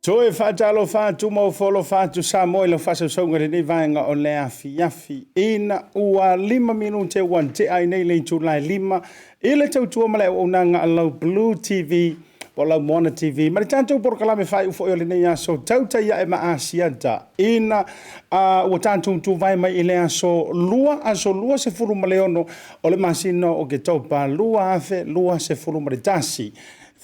Toe faatalofa atu ma ofo alofa atu Samoa i lau faasausauga i lenei vaega o le afiafi. Ina ua 5 minute ua tea ai nei le itula e 5 i le tautua ma le auaunaga a lau Blue TV po o lau Moana TV ma le tatou polokalame faaiu foi o lenei aso Tautai Ae ma Asiata ina ua tatou tuvae mai i le aso 2, aso 26 o le masina o Oketopa 2021.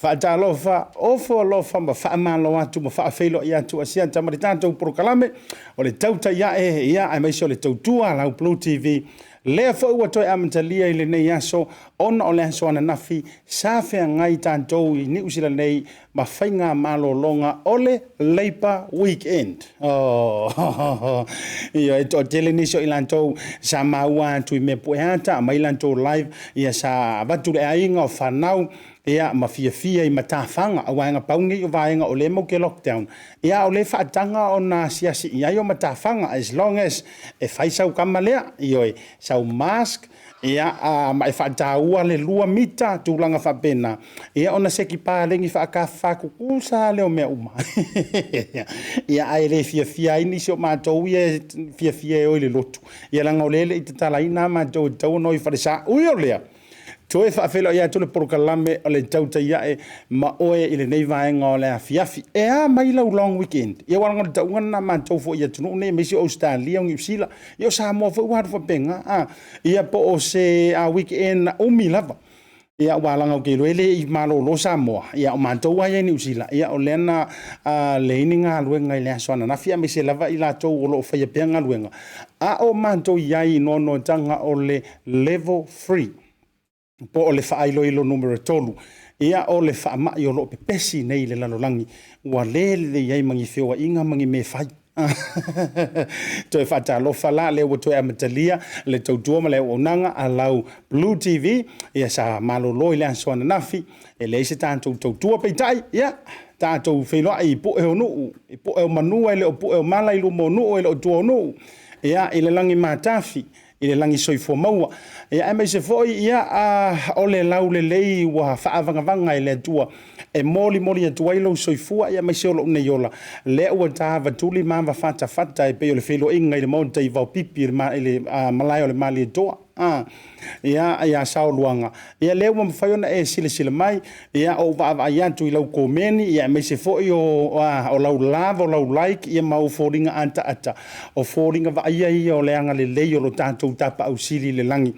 Faatalofa, ofo alofa ma faamalo atu ma faafeiloai atu Asiata ma le tatou polokalame o le Tautai Ae, ia, aemaise o le tautua a lau Blue TV. Lea foi ua toe amatalia i lenei aso, ona o le aso ananafi sa feagai tatou i Niu Sila nei ma faiga malologa o le Labour Weekend. Oh, ia, e toatele nisi o i latou sa maua atu i mea pueata, aumai latou live, ia sa avatu le aiga o fanau, ia ma fiafia i matafaga, aua e pau nei o vaega o lea mau ke lockdown, ia o lea faataga ona asiasi i ai o matafaga, as long as e fai sau kama lea, ioe, sau mask, ia ma e faataua le 2 mita, tulaga faapena, ia ona seki paleni faakafakukusa lea o mea uma. Ia ae le fiafia ai nisi o matou ia fiafia e o i le lotu, ia leaga o lea e le i tatalaina matou e tatau ona o i falesa. Ui o lea, toe faafeiloai atu le polokalame o le Tautai Ae ma oe i lenei vaega o le afiafi. E a mai lau long weekend? Ia aua leaga o le tauga lena a matou foi i atunuu nei, aemaise o Ausetalia, o Niu Sila, ia o Samoa foi ua alu faapena. Ia po o se weekend na umi lava. Ia aua leaga ou te iloa e le i malolo Samoa, ia o matou lava ia i Niu Sila, ia o lea na leai ni galuega i le aso ananafi, aemaise lava i latou o lo o faia pea galuega. A o matou i ai i noanoataga o le level 3, po o le faailoilo numera 3, ia o le faamai o lo o pepesi nei i le lalolagi, ua le lelei ai ma ni feoaiga ma ni mea e fai. Toe faatalofa la, lea ua toe amatalia le tautua ma le auaunaga a lau Blue TV, ia sa malolo i le aso ananafi, e leai se tatou tautua, peitai, ia, tatou feiloai i pue o nuu, i pue o manua e le o pue o mala i luma o nuu e le o tua o nuu, ia, i le lagi matafi. i le lagi soifua maua. Ia, aemaise foi ia o le laulelei ua faaavagavaga e le Atua e molimoli atu ai lou soifua ia aemaise o lou nei ola, lea ua tavatuli ma avafatafata e pei o le feiloaiga i le maota i Vaopipi i le malae o le Malietoa. Ia, ia Saoluaga, ia lea ua mafai ona e silasila mai, ia o ou vaavaai atu i lau komeni, ia aemaise foi o lau love, o lau like, ia ma ou foliga ataata, o foliga vaaia ia o le agalelei o lo tatou Tapaau Sili i le lagi.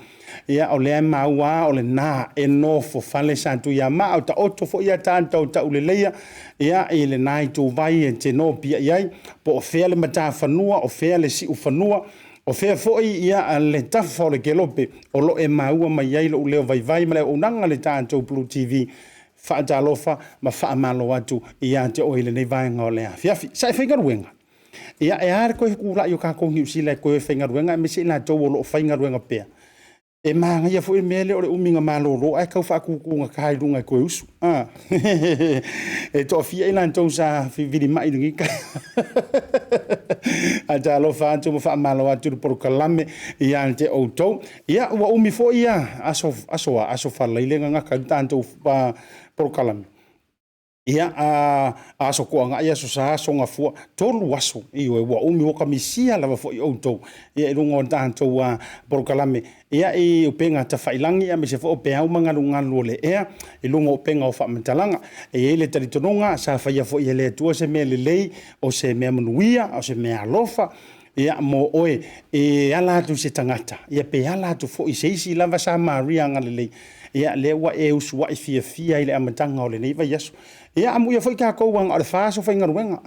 Ia, o lea e maua lava o lena e nofo fale Satuiamaa, o taoto foi ataata o tauleleia, ia, i lena ituvai e te nopiai ai, po o fea le matafanua, o fea le siufanua, o fea foi ia le tafa o le kelope o lo o e maua mai ai lou leo vaivai ma le auaunaga a le tatou Blue TV. Faatalofa ma faamalo atu ia te oe i lenei vaega o le afiafi. Sa e faigaluega? Ia, e a le toe tulai o tatou Niu Sila e toe faigaluega aemaise i latou o lo o faigaluega pea? E manaia foi le mea lea o le umi ona malolo ae tau faatutugata i luga e toe usu. E toafia i latou sa fevilimai i lenei taeao? Faatalofa atu ma faamalo atu le polokalame ia te outou. Ia, ua umi foi aso, aso Faraile na gata ai le tatou polokalame. Ia, Aso Toonai, Aso Sa, Aso Gafua, 3 aso, ioe, ua umi, ua ta misia lava foi outou ia i luga o tatou polokalame ia i upega tafailagi aemaise foi o peau ma galugalu o le ea i luga o upega o faamatalaga. E i ai le talitonuga sa faia foi e le Atua se mea lelei, o se mea manuia, o se mea alofa ia mo oe e ala atu i se tagata, ia pe ala atu foi i se isi lava Samaria agalelei, ia lea ua e usuai fiafia i le amataga o lenei vaiaso. Ia amuia foi tatou aua na o le 4 aso faigaluega.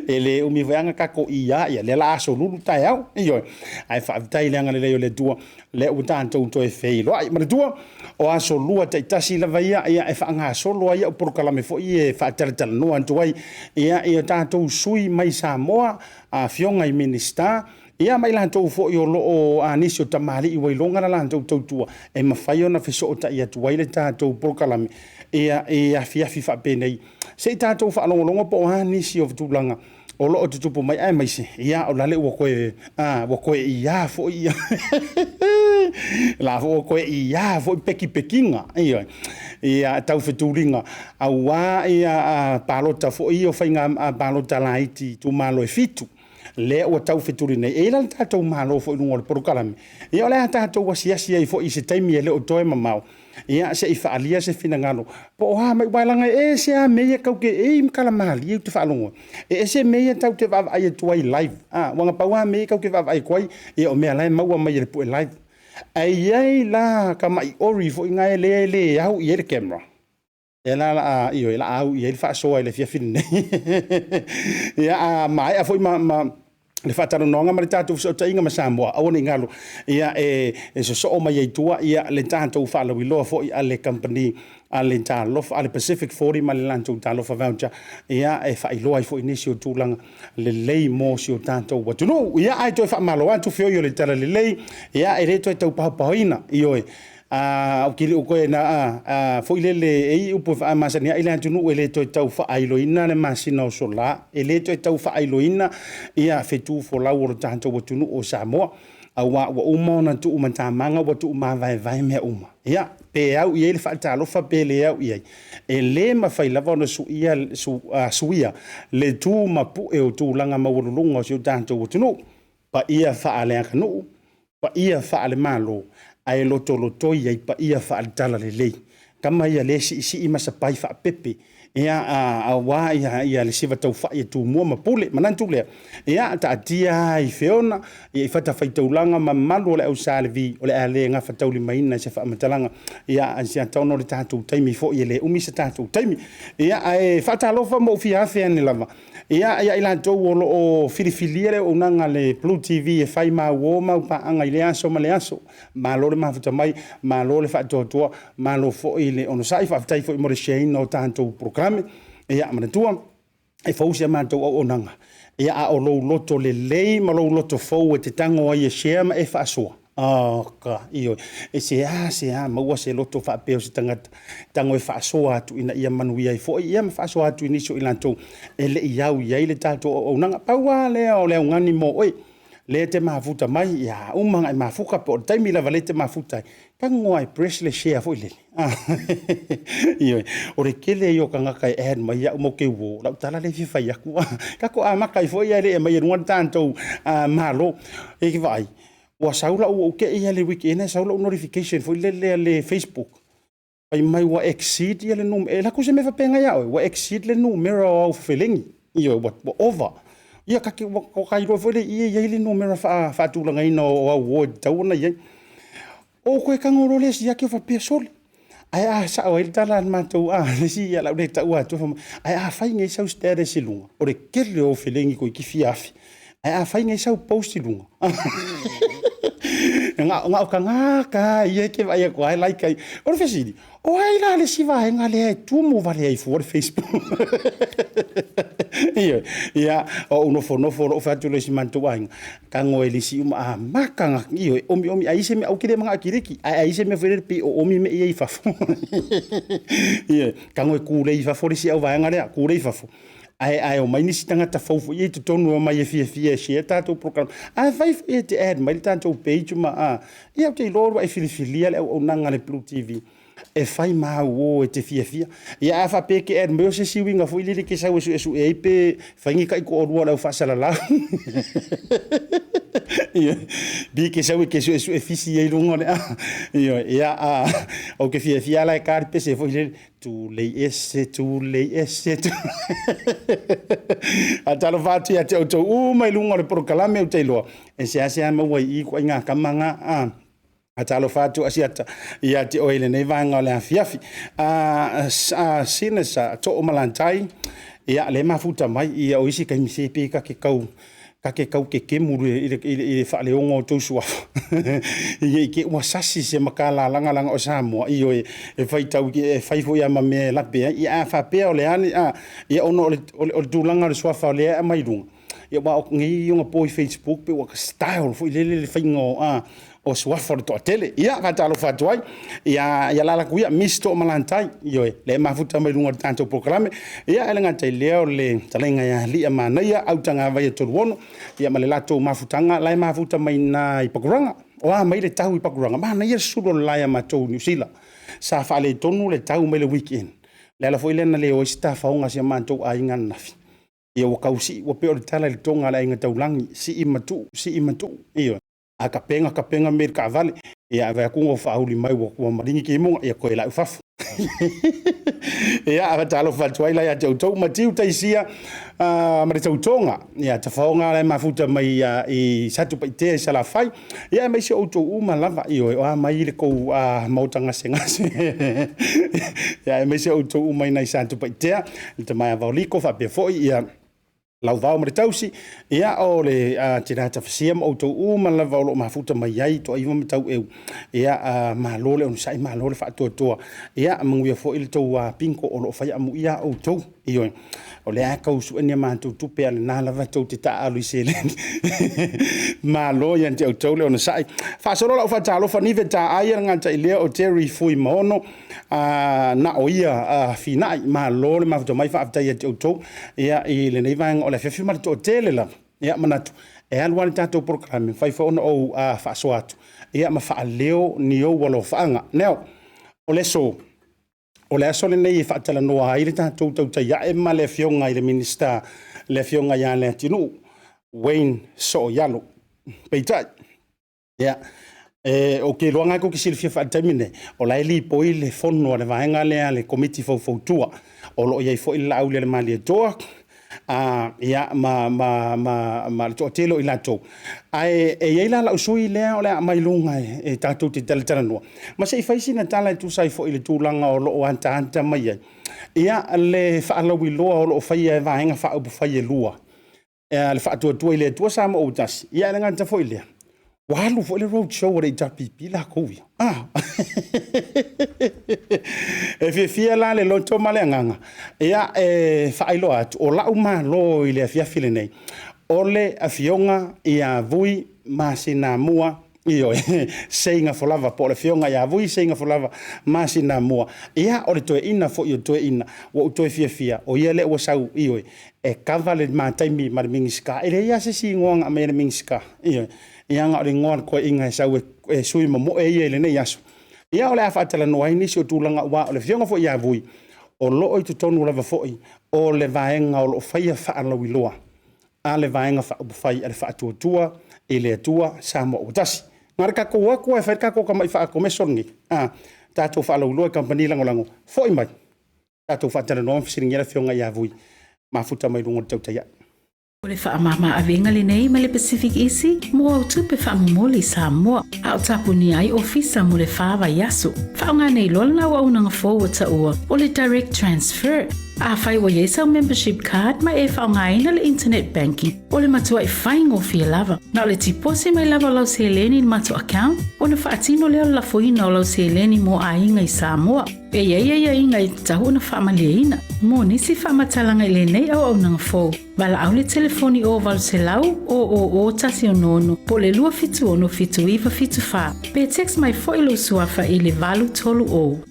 E le umi foi lava ona tatou iā, ia lea o le a aso Lulu taeao. Ioe. Ae faafetai i le agalelei o le Atua lea ua tatou toe feiloai. Manatua, o aso Lua taitasi lava ia, ia e faagasolo ai au polokalame foi ia e faatalatalanoa atu ai ia i tatou sui mai Samoa, afioga i Minisita, ia ma i latou foi o lo o nisi o tamalii ua iloga la latou tautua e mafai ona fesootai atu ai le tatou polokalame ia i afiafi faapenei se i tatou faalogologo po o a nisi o tulaga o lo o tutupu mai, aemaise ia o lale ua toe ua toe iā foi ia la foi ua toe iā foi pekipekiga ia ia taufetuliga auā ia palota foi ia o faiga palota laiti i itumalo e 7 lea ua taufetuli nei. E i ai la le tatou Malo foi i luga o le polokalame, ia o le a tatou asiasi ai foi i se taimi e le o toe mamao, ia se i faaalia se finagalo po o a mai, aua leaga e ese lava mea ia tatou te, e i ai tala malie ou te faalogo ai, e ese mea ia tatou te vaavaai atu ai live, aua na pau lava mea ia tatou te vaavaai atu ai, ia o mea la e maua mai e le pue live. Ae i ai la tamai ori foi na e le au i ai le camera, Lea la la ioe, la au i ai le faasoa i le afiafi lenei. Ia, a maea foi ma le faatalanoaga ma le tatou fesootaiga ma Samoa, aua ne i galo, ia e sosoo mai ai tua ia le tatou faalauiloa foi a le kamupani a le Talofa, a le Pacific 40 ma le latou Talofa Voucher, ia e faailoa ai foi nisi o tulaga lelei mo si o tatou atunuu. Ia, ae toe faamalo atu feoi o le talalelei, ia e le toe taupaopaoina, ioe, ou te le o toe na foi lele e i upu e faamasani ai le atunuu, e le toe tau faailoina le masina o Solā, e le toe tau faailoina ia fetu folau o le tatou atunuu o Samoa, auā ua uma ona tuumatamaga, ua tuumavaevae mea uma. Ia, pe au i ai le faatalofa pe le au i ai, e le mafai lava ona suia, suia le tu ma pue o tulaga maualuluga o si o tatou atunuu, paia faaleaganuu, paia faale-Malo, ae lotolotoi ai paia faale-Talalelei. Tama ia le siisii ma sapai faapepe, ia, aua ia, ia le siva taufai e Tumua ma Pule. Manatu lea, ia, taatia lava i feona, ia, i fatafaitaulaga ma mamalu o le au Sa Levi, o le a le gafataulimaina i se faamatalaga. Ia, ae se ataona o le tatou taimi foi, e le umi se tatou taimi. Ia, ae faatalofa ma ou fia afe ane lava Ia, ia i latou o lo o filifilia le auaunaga a le Blue TV e fai ma uo mau paaga i lea aso ma lea aso, malo le mafuta mai, malo le faatoatoa, malo foi le onosai, faafetai foi mo le share ina o tatou polokalame. Ia, manatua, e fou si a matou auaunaga, ia, a o lou loto lelei ma lou loto fou e te tago ai e share ma e faasoa, Oka, ioe. E seā maua se loto faapea o se tagata, tago e faasoa atu ina ia manuia ai foi, ia ma faasoa atu i nisi o i latou e le i au i ai le tatou auaunaga. Pau lava lea o le augani mo oe. Lea e te mafuta mai, ia uma ona e mafuta po o le taimi lava lea e te mafuta ai, tago lava e press le share foi lele. Ioe, o le tele ia o tagata e add mai au ma ou te uo, o lau tala lea e fia fai atu. Tatou amata ai foi ae le i aumaia i luga le tatou Malo. E te vaai, ua sau lau, ua ou te i lava i le weekend ae sau lau notification foi lele a le Facebook, fai mai ua exceed le numera, e alu atu se mea faapena ia oe, ua exceed le numera o au fefelegi, ioe, ua ova. Ia ta te ua iloa foi lea i i e i ai le numera faatulagaina o au uo e tatau ona i ai. Ou toe tago loa lea siaki ou faapea, sole, ae a sao ai le tala a le matou le isi o le a ou le taua atua, fai mai, ae afai nei sau status i luga, o le tele o felegi toeitiiti fia afe, ae afai nei sau post i luga, na o tagata lava ia e te vaai atu lava e like ai. O le fesili, o ai la le isi vaega lea e tumu vale ai fua le Facebook? Ioe, ia, ou nofonofo loa ou fai atu loa i si matou aiga, tago e lisi uma amata ona, ioe, omiomi ai se mea, ou te le manao e kiliki, ae ai se mea foi lele pei o omi mea ia i fafo. Ioe, tago e tulei i fafo le isi au vaega lea, tulei i fafo. Ae omai nisi tagata fou foi ia i totonu e omai e fiafia e share tatou polokalame. Ae fai foi e te add mai le tatou page ma a, ia ou te iloa ua e filifilia le auaunaga a le Blue TV e fai ma au o e te fiafia. Ia a faapea e te add mai o se isi uiga foi lele e te sau e suesue ai pe fai ni taitoalua o le au faasalalau. Ia, bi ke sau e ke suesue fisi ai luga o le a. Ioe, ia a, ou te fiafia la e ta le pese foi lele, tulei ese, tulei ese. Faatalofa atu ia te outou uma i luga o le polokalame ou te iloa, e seasea maua i i ituaiga tama na. A, Faatalofa atu Asiata ia te oe i lenei vaega o le afiafi. Sina sa Toomalantai, ia lea e mafuta mai, ia o isi taimi se pei ta te tau ta te tau kekemu i le faaleoga o tou suafa ne i te i ua sasi se matala lagalaga o Samoa, ioe, e faitau e fai foi lava ma mea e lape ai. Ia a faapea o le a ni ia ona o le tulaga o le suafa o lea e aumai i luga, ia aua o nei ona po i Facebook pei ua style foi lele le faiga o o suafa o le toatele. Ia, faatalofa atu ai. Ia, ia alaala atu ia, Miss Toomalantai, ioe, lea e mafuta mai luga o le tatou polokalame. Ia, e le gata i lea o le talaiga ia Lia Manaia, Autagavaia Toluono, ia ma le latou mafutaga, la e mafuta mai i i Pakuranga. O a mai le tau i Pakuranga? Manaia le sulu o le lae a matou i Niu Sila. Sa faaletonu le tau mai le weekend. O le ala foi lea na le o ai se tafaoga a si o matou aiga ananafi. Ia ua tau sii, ua pei o le tala i le toga a le aiga taulagi, sii ma tuu, sii ma tuu. Ioe. A tapena tapena mea i le taavale, ia ae vaai atu ua faauli mai ua maligi timuga, ia toe lau i fafo. Ia, faatalofa atu ai la ia te outou, Matiu Taisia ma le tautoga, ia tafaoga la e mafuta mai i Satupaitea i Salafai, ia aemaise outou uma lava, ioe, o a mai le tou maota gasegase. Ia aemaise outou uma i nai Satupaitea, le tama ia Vaoliko faapea foi ia Lauvao ma le tausi, ia o le tina tafasia ma outou uma lava o lo o mafuta mai ai Toaiva ma Taueu, ia malo le onosai, malo le faatoatoa, ia manuia foi le tou bingo o lo o fai amuia outou. Ioe, o lea e tau sue ni a matou tupe, a o lena lava tou te taaalo i seleni. Malo ia te outou le onosai. Faasolo lau faatalofa Nive Taai le gata i lea o Terry Fuimaono, na o ia finai, malo le mafuta mai, faafetai ia te outou ia, i lenei vaega o le afiafi ma le toatele lava. Ia manatu e alu lava le tatou polokalame, mafai foi ona ou faasoa atu ia ma faaleo ni ou alofaaga. Now, o le aso, o le aso lenei e faatalanoa ai le tatou tautai ae ma le Afioga i le Minisita, le Afioga ia Leatinuu Wayne Sooialo. Peitai, ia, ou te iloa lena tou te silafia faale-taimi lenei, o la e lipoi le fono a le vaega lea a le Komiti Faufautua. O lo o i ai foi le Laaulialemalietoa, ia, ma le toatele o i latou. Ae e i ai la lau sui lea o le a aumai i luga e tatou te talatalanoa, ma se i fai sina tala e tusa ai foi i le tulaga o lo o ataata mai ai ia le faalauiloa o lo o faia e Vaega Faaupufai e lua, le Faatuatua i le Atua Samoa ua Tasi, ia ae le gata foi i lea, ua alu foi le road show a le HRPP latou ia. E fiafia la le loto ma le agaga, ia e faailoa atu, o lau malo i le afiafi lenei, o le Afioga ia Vui Masinamua Ioe, Seigafolava po o le Afioga ia Vui Seigafolava Masinamua. Ia, o le toeaina foi o toeaiina ua ou toe fiafia, o ia lea ua sau, ioe, e kava le ma taimi ma le Minisita. E leai lava se isi igoa na aumai e le Minisita, ioe, ia na o le igoa o le toeaina e sau e sui momoe ia i lenei aso. Ia o le a faatalanoa ai nisi o tulaga aua o le Afioga foi ia Vui, o lo o i totonu lava foi o le vaega o lo o faia faalauiloa a le Vaega Faaupufai a le Faatuatua i le Atua Samoa ua Tasi. Na o le tatou o atu lava e fai le tatou tamai faakomeso lenei, tatou faalauiloa i kamupani lagolago, foi mai, tatou faatalanoa ma fesiligia le Afioga ia Vui mafuta mai luga o le tautai ae. O le faamama-avega lenei mai le Pacific Easy mo au tupe faamomoli i Samoa, a o tapunia ai ofisa mo le fa vaiaso. Faaaoga nei loa lena auaunaga fou ua taua o le Direct Transfer. Afai ua i ai sau membership card ma e faaaogaina le internet banking, o le matuai faigofie lava. Na o le tiposi mai lava o lau seleni i le matou account ona faatino lea o le lafoina o lau seleni mo aiga i Samoa. E i ai aiaiga e tatau ona faamalieina. Mo nisi faamatalaga i lenei auaunaga fou, valaau le telefoni o 800 000 166 po o le 276 7974 pe text mai foi lou suafa i le 830.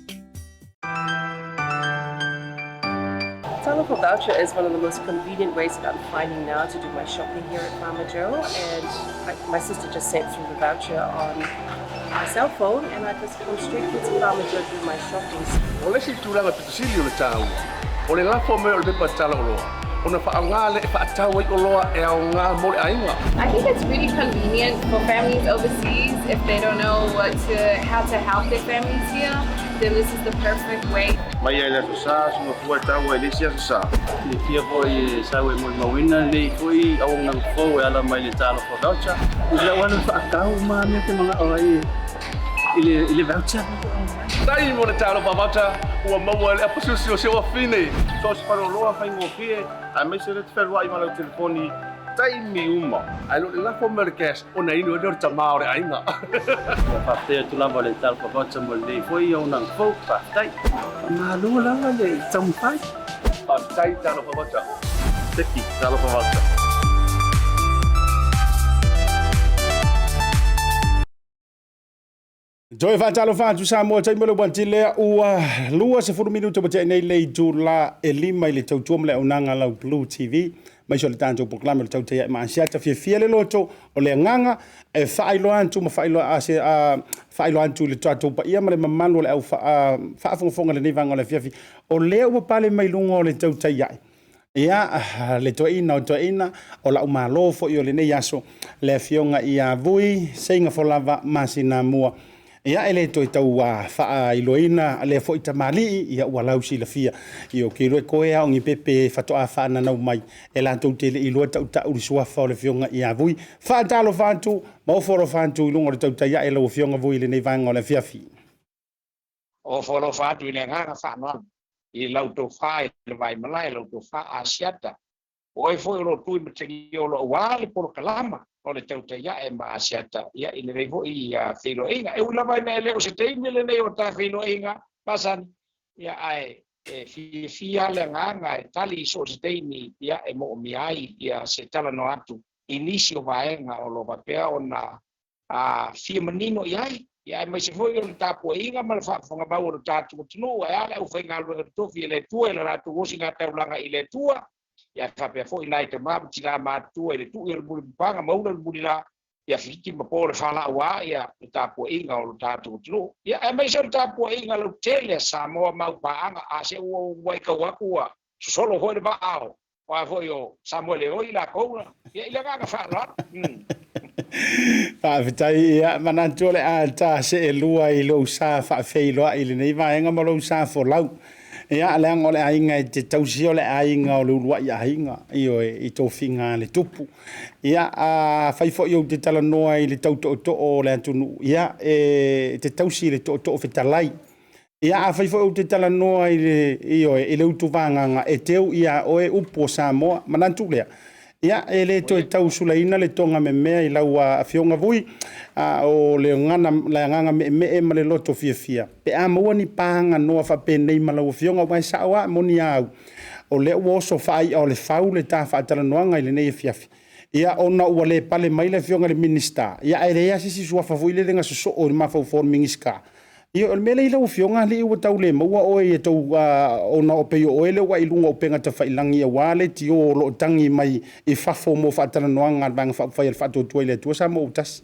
Talofa voucher is one of the most convenient ways that I'm finding now to do my shopping here at Farmer Joe. And my sister just sent through the voucher on my cell phone and I just come straight here to Farmer Joe to do my shopping. O le isi tulaga pito sili o le taua, o le lafo mai o le pepa tala oloa, ona faaaoga lea e faatau ai oloa e aoga mo le aiga. I think it's really convenient for families overseas if they don't know what to, how to help their families here, then this is the perfect way. Mai ai le Aso Sa, suga fua e taua i le isi Aso Sa. Fiafia foi e sau e molimauina lenei foi auaunaga fou e ala mai le Talofa Voucher. I lau alu faatau ma mea te manao ai i le voucher. Faafetai mo le Talofa Voucher ua maua e le apasusi o si ou afine. So o se faleoloa faigofie aemaise le te fealuai ma lau telefoni taimi uma. Ae le o le lafo mai o le cash ona inu ai lea o le tama o le aiga. Ua faafetai atu lava le Talofa Voucher mo lenei foi auaunaga fou. Faafetai. Faamalo lava le taumafai. Faafetai Talofa Voucher. Teki Talofa Voucher. Toe faatalofa atu Samoa taimi o le uati lea ua 20 minuta ua tea nei le itula e 5 i le tautua ma le auaunaga lau Blue TV aemaise o le tatou polokalame o le Tautai Ae ma Asiata. Fiafia le loto o le agaga e faailoa atu ma faailoa ase a faailoa atu i le tatou paia ma le mamalu o le au faafogafoga i lenei vaega o le afiafi o lea ua pale mai luga o le tautai ae. Ia, le toeaina o toeaina o la'u malo foi o lenei aso, le afioga ia Vui Seigafolava Masinamua. Ia, e le toe tau faailoaina lea foi tamalii, ia ua lau silafia. Ia, ou te iloa e toe lava o ni pepe faatoa faananau mai e latou te le i iloa tautau le suafa o le afioga ia Vui. Faatalofa atu ma ofo alofa atu i luga o le tautai ae lau afioga Vui i lenei vaega o le afiafi. Ofo alofa atu i le agaga faaaloalo i lau tofa i le Vaimalae, lau tofa Asiata, o oe foi o lo o tu i Matagi o lo o ua le polokalama o le tautai ae ma Asiata ia i lenei foi feiloaiga. E ui lava ina e le o se taimi lenei o ta feiloaiga masani, ia ae e fiafia le agaga e tali i so o se taimi ia e moomia ai ia se talanoa atu i nisi o vaega o lo o faapea ona fia manino i ai, ia aemaise foi o le tapuaiga ma le faafofoga mau a lo tatou atunuu, ae a le aufaigaluega totofi e le Atua i le latou osiga taulaga i le Atua, ia ae faapea foi nai tama ma tina matutua i le tui o le mulipapaga ma ula le mulila, ia fiti ma po le falaua ia le tapuaiga o lo tatou atunuu, ia aemaise o le tapuaiga lautele a Samoa ma aupaaga, a se ua ua i tau atu ua sosolo foi le vaa o aua foi o Samuele oi lakou ia i le agaga faaaloalo. Faafetai, ia manatu o le a ta seelua i lou sa faafeiloai i lenei vaega ma lou sa folau. Ia, leaga o le aiga e te tausia o le aiga o le uluai aiga, ioe, i tofiga a le tupu. Ia, afai foi ou te talanoa i le tau tootoo o le atunuu, ia, e te tausi i le tootoo fetalai. Ia, afai foi ou te talanoa i le, ioe, i le utuvagaga e teu ia oe upu o Samoa, manatu lea, ia, e le toe tau sulaina le toga memea i lau afioga Vui, a o le gagana, le agaga meemee ma le loto fiafia, pe a maua ni paganoa faapenei ma lau afioga, aua e sao lava, e moni a au, o lea ua oso faai'a o le fau le ta faatalanoaga i lenei afiafi. Ia, ona ua le pale mai le Afioga i le Minisita, ia ae leai lava se isi suafa foi lele na sosoo i le mafaufau o le Minisita. Ia, o le mea lea i lau Afioga alii ua tau le maua oe i tou, ona e pei o oe lea ua e i luga o upega tafailagi aua leitio o lo o tagi mai i fafo mo faatalanoaga a le Vaega Faaupufai a le Faatuatua i le Atua Samoa ua Tasi.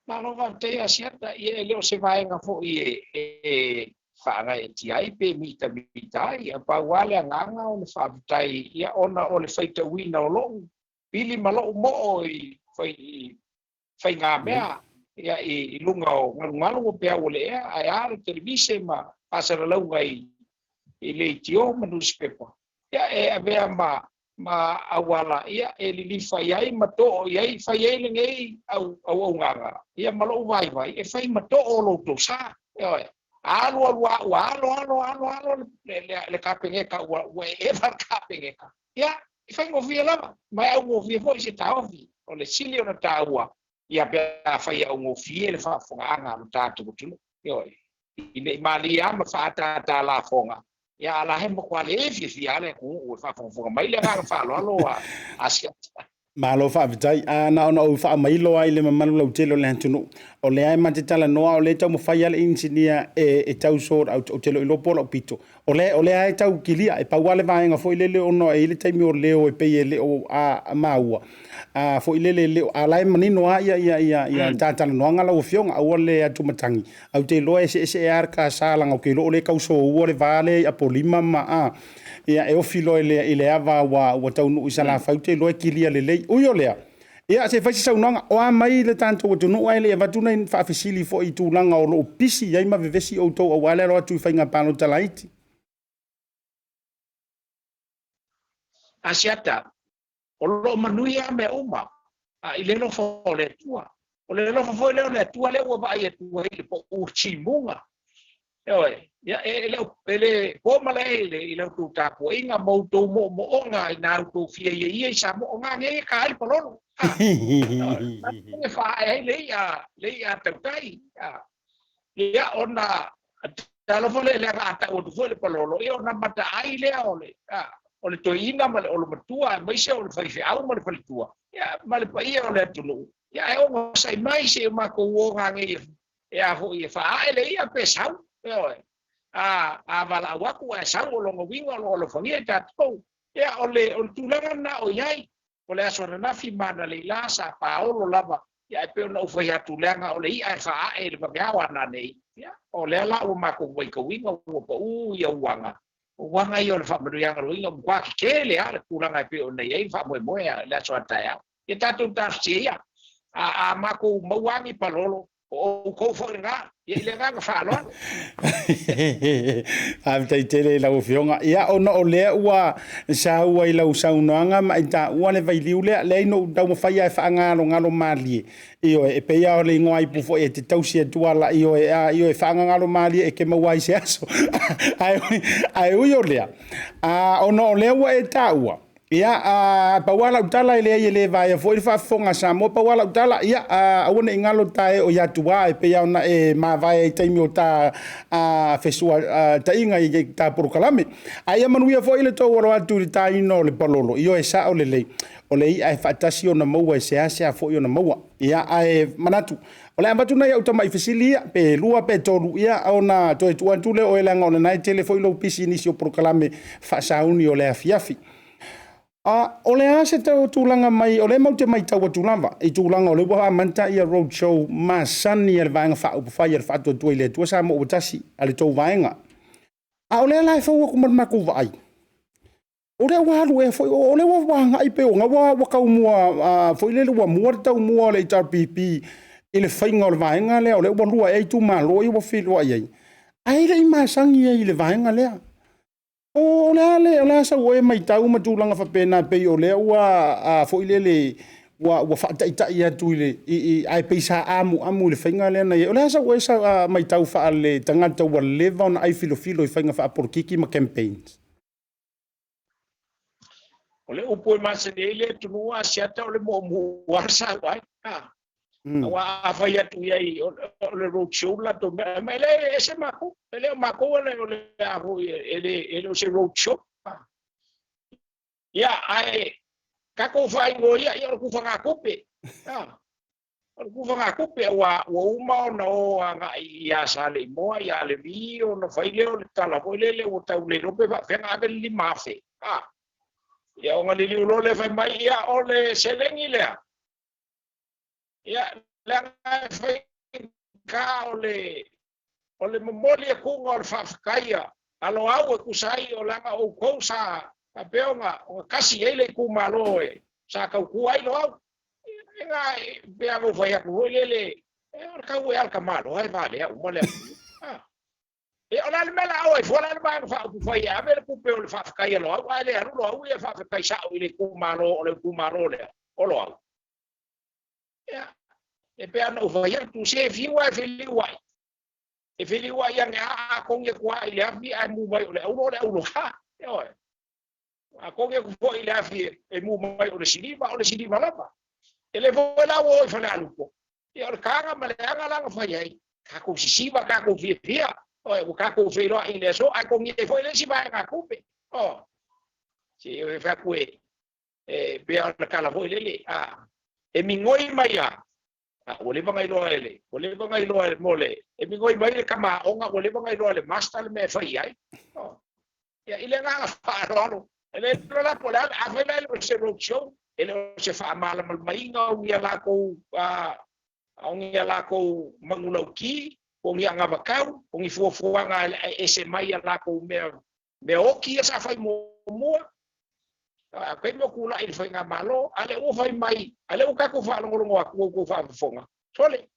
Malo faafetai Asiata, ia e le o se vaega foi e faagaeetia ai pe mitamita ai, a pau lava le agaga o le faafetai ia ona o le faitauina o lou pili ma lou moo i faigamea ia i luga o galugalu o peau o le ea, ae a le televise ma faasalalauga i leitio ma nusipepa, ia e avea ma ma auala ia e lilifa i ai ma too i ai, fai ai lenei auaunaga ia ma lou vaivai e fai ma too o lo outou sa. Ioe. Alu alu a ua alo alo alo alo le Kapeneta ua eva le Kapeneta. Ia, e faigofie lava, ma e augofie foi se taofi. O le sili ona taua, ia pe afai e augofie le faafofogaaga a lo tatou atunuu. Ioe. Ina i malie lava ma faaataata lafoga, ia a la he matua le fiafia lava le atunuu e faafogafoga mai. Le agaga faaaloalo a Asiata. Malo faafetai. A na ona ou faamailo lava i le mamalu lautele o le atunuu, o lea e ma te talanoa, o lea e taumafai lava le inisinia e tau sort out, ou te le o iloa po o lau pito. O lea, o lea e tau kilia, e pau lava le vaega foi lele ona e i ai le taimi o leo e pei e le o maua, a foi lele e le o, a o la e manino lava ia ta talanoaga lau Afioga, aua le atumatagi. Ae ou te iloa e eseese lava le ta sa, leaga ou te iloa o lea e tau soua le va lea i Apolima ma, a, ia e ofi loa i le ava ua taunuu i Salafai, ou te iloa e kilia lelei. Ui o lea, ia se i fai se saunoaga, o a mai le tatou atunuu ae le i avatu nai faafesili foi i tulaga o lo o pisi i ai ma vevesi outou aua le alo atu i faiga palota laiti. Asiata, o lo o manuia lava mea uma i le alofa o le Atua. O le alofa foi lea o le Atua lea ua vaai atu ai i le pau timuga. Ioe, ia e le e le po malae i la outou tapuaiga ma outou moomooga i na outou fia ia ia i Samoa, o gagea ia ta ai le palolo. E faaee ai le i'a, le i'a tautai. Ia ona talofa lea leaga a tau atu foi le palolo, ia ona mataai lea o le o le toeaina ma le olomatua, aemaise o le faifeau ma le faletua, ia ma le paia o le atunuu, ia ae ogasai mai se i o matou o gagei e a foi e faaae le i'a pe sau, ioe. A valaau atu ae sau, o lona uiga o lo o alofagia i tatou. Ia o le tulaga lena o i ai. O le aso ananafi ma analeila sa paolo lava, ia ae pei ona ou fai atu leaga o le i'a e faaae i le vaveao a nanei, ia o lea la ua matou vaitauina ua pau ia uaga, o uaga ia o le faamanuiaga loina, ua matua tetele lava le tulaga e pei ona i ai le faamoemoe i le aso a taeao. Ia tatou talosia ia, a matou maua ni palolo, o outou foi lena, ia i le agaga faaaloalo. Faafetai tele i lau Afioga. Ia, ona o lea ua saua i lau saunoaga ma e taua le vailiu lea, leai na ou taumafai lava e faagalogalo malie. Ioe, e pei lava o le igoa ipu foi e te tausi atu ala, ioe, a, ioe, faagagalo malie e te maua ai se aso. Ae ui o lea, ona o lea ua e taua, Ia, a, pau lava lau tala, e leai e le vaea foi le faafofoga a Samoa, pau lava lau tala, ia, a, aua ne i galo ta e o i Atuā e pei lava ona e mavae ai i taimi o ta fesuataiga i ta polokalame. A ia manuia foi le tou alo atu i le taina o le palolo, ioe, sao lelei, o le i'a e faatasi ona maua e seasea foi ona maua. Ia, ae manatu, o le a avatu nai au tamai fesili ia, pe lua pe tolu, ia, ona toe tuu atu lea o oe leaga o lena e tele foi lou pisi i nisi o polokalame faasauni o le afiafi. A o le a se tulaga mai, o lea matou te matau atu lava i tulaga o lea ua amata ia road show masani a le Vaega Faaupufai a le Faatuatua i le Atua Samoa ua Tasi a le tou vaega. A o lea la e fou atu ma le matou vaai, o lea ua alu ea foi, o lea ua agai pei o ua taumua foi lele ua mua le taumua o le HRPP i le faiga o le vaega lea, o lea ua lua ea itumalo ia ua feiloai ai, ae le i masani ai i le vaega lea. O le a le, o le a sau oe matau ma tulaga faapena pei o lea ua foi lele ua faataitai atu i le ae pei sa amuamu i le faiga lea na i ai. O le a sau oe matau faale tagata ua leva ona ai filofilo i faiga faapolokiki ma campaigns? O le upu e masani ai le atunuu Asiata o le muamua lava sau ai. Aua a fai atu i ai o le road show le latou mea, ma e le ese matou, e le o matou o le a foi, e le o se road show. Ia, ae tatou faaigoa ia, ia o le kufagatupe. O le kufagatupe ua uma ona o agai ia Saleimoa, ia Levi, ona fai lea o le tala foi lele ua tau le iloa pe faapefea ona ave le 5,000. Ia ona liliu loa lea fai mai, ia o le seleni lea. Ia, leaga e faigata o le momoli atuga o le faafetaia a Loau e tusa ai o leaga outou sa faapea ona tasi ai le itumalo e sa tautua ai Loau. E na pe a fai atu foi lele, o le tau e ala tamaloa e valea uma le atunuu. E o le a le mea la o ai fua la le vaega faaupufai e ave le tupe o le faafetai a Loau, ae le alu Loau ia faafetai sao i le itumalo o le itumalo lea o Loau. Ia, e pe ana ou fai atu, se fiu e feliu ai. E feliu ai ane a kongi atu i le afi ae mu mai o le aulo o le aulo ha. E oe. A kongi atu foi i le afi e mu mai o le siliva lava. E le foi la o i fale alupo. Ia o le kaga ma le aga langa fai ai. Kākou sisiva, kākou fiafia. Oe, ua kākou wheiroa i le aso, ai kongi e foi le si vaega kupe. O, si e whaku e pea o le kala foi lele. E mingoi mai a, ua leva ngai loa ele, ua leva ngai loa ele mole, e mingoi mai le kama onga, ua leva ngai loa le master le mea fai ai. O, ia ile ngā whaaloalo. E le lola po le a fai lai o se roadshow, e le o se whaamalamal mainga o ngia lākou, o ngia lākou mangulauki, o ngia ngawakau, o ngi fuafuaga e ese mai a lākou mea oki ia sa fai mua. A koe mo kula i le whainga malo, ale ua fai mai, ale ua kako whaalongolongo aku au kou whaafofonga. Sole,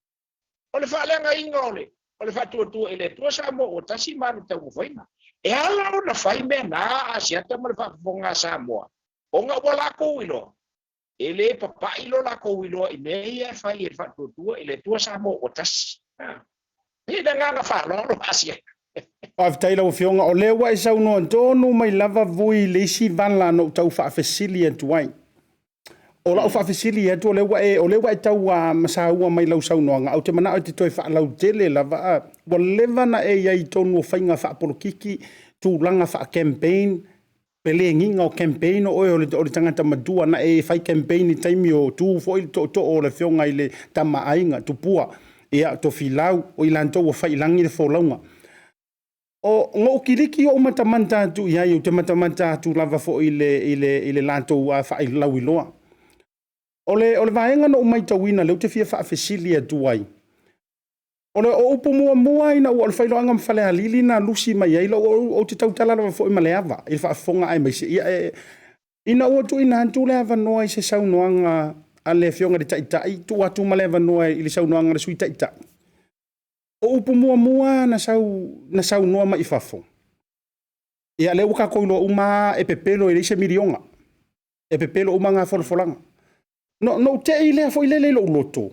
o le whaaleanga inga ole, o le whaatuatua i le tua sa mo o tasi manu tau whainga. E ala o na whai mea nā a siata ma le whaafofonga sa moa. O ngā ua lākou iloa. E le papai lo lākou iloa i mea ia e whai e le whaatuatua i le tua sa mo o tasi. E na ngā whaalolo asia. Faafetai lau Afioga, o lea ua e saunoa tonu mai lava vui le isi vala na ou tau faafesili atu ai. O lau faafesili atu, o lea ua e tau masaua mai lau saunoaga, au te manao e te toe faalautele lava, ua leva na e iai tonu o faiga faapolokiki, tulaga faa-campaign, pelegiga o campaign o oe o le tagata matua na e fai campaign i taimi o tu foi le tootoo o le Afioga i le Tamaaiga, Tupua, ia Tofilau, o i latou ua fai i lagi le folauga. O ngou kiliki o matamata atu iai, o te matamata atu lava foi i le latou failauiloa. O le vaega na o maitauina lea ou te fia faafesili atu ai. O le o upu muamua ina ua o le failoaga ma Falealili na lusi mai ai, lau o te tautala lava foi ma le ava, i le faafofoga ai mai se. Ia, ina ua tuuina atu le avanoa i se saunoaga a le Afioga i le Taitai, tuu atu ma le avanoa i le saunoaga a le Sui Taitai. O upu muamua na saunoa mai i fafo. Ia lea ua kākou iloa uma e pepelo e leai se milionga. E pepelo uma ngā folafolaga. No te i lea foi lele i lou loto.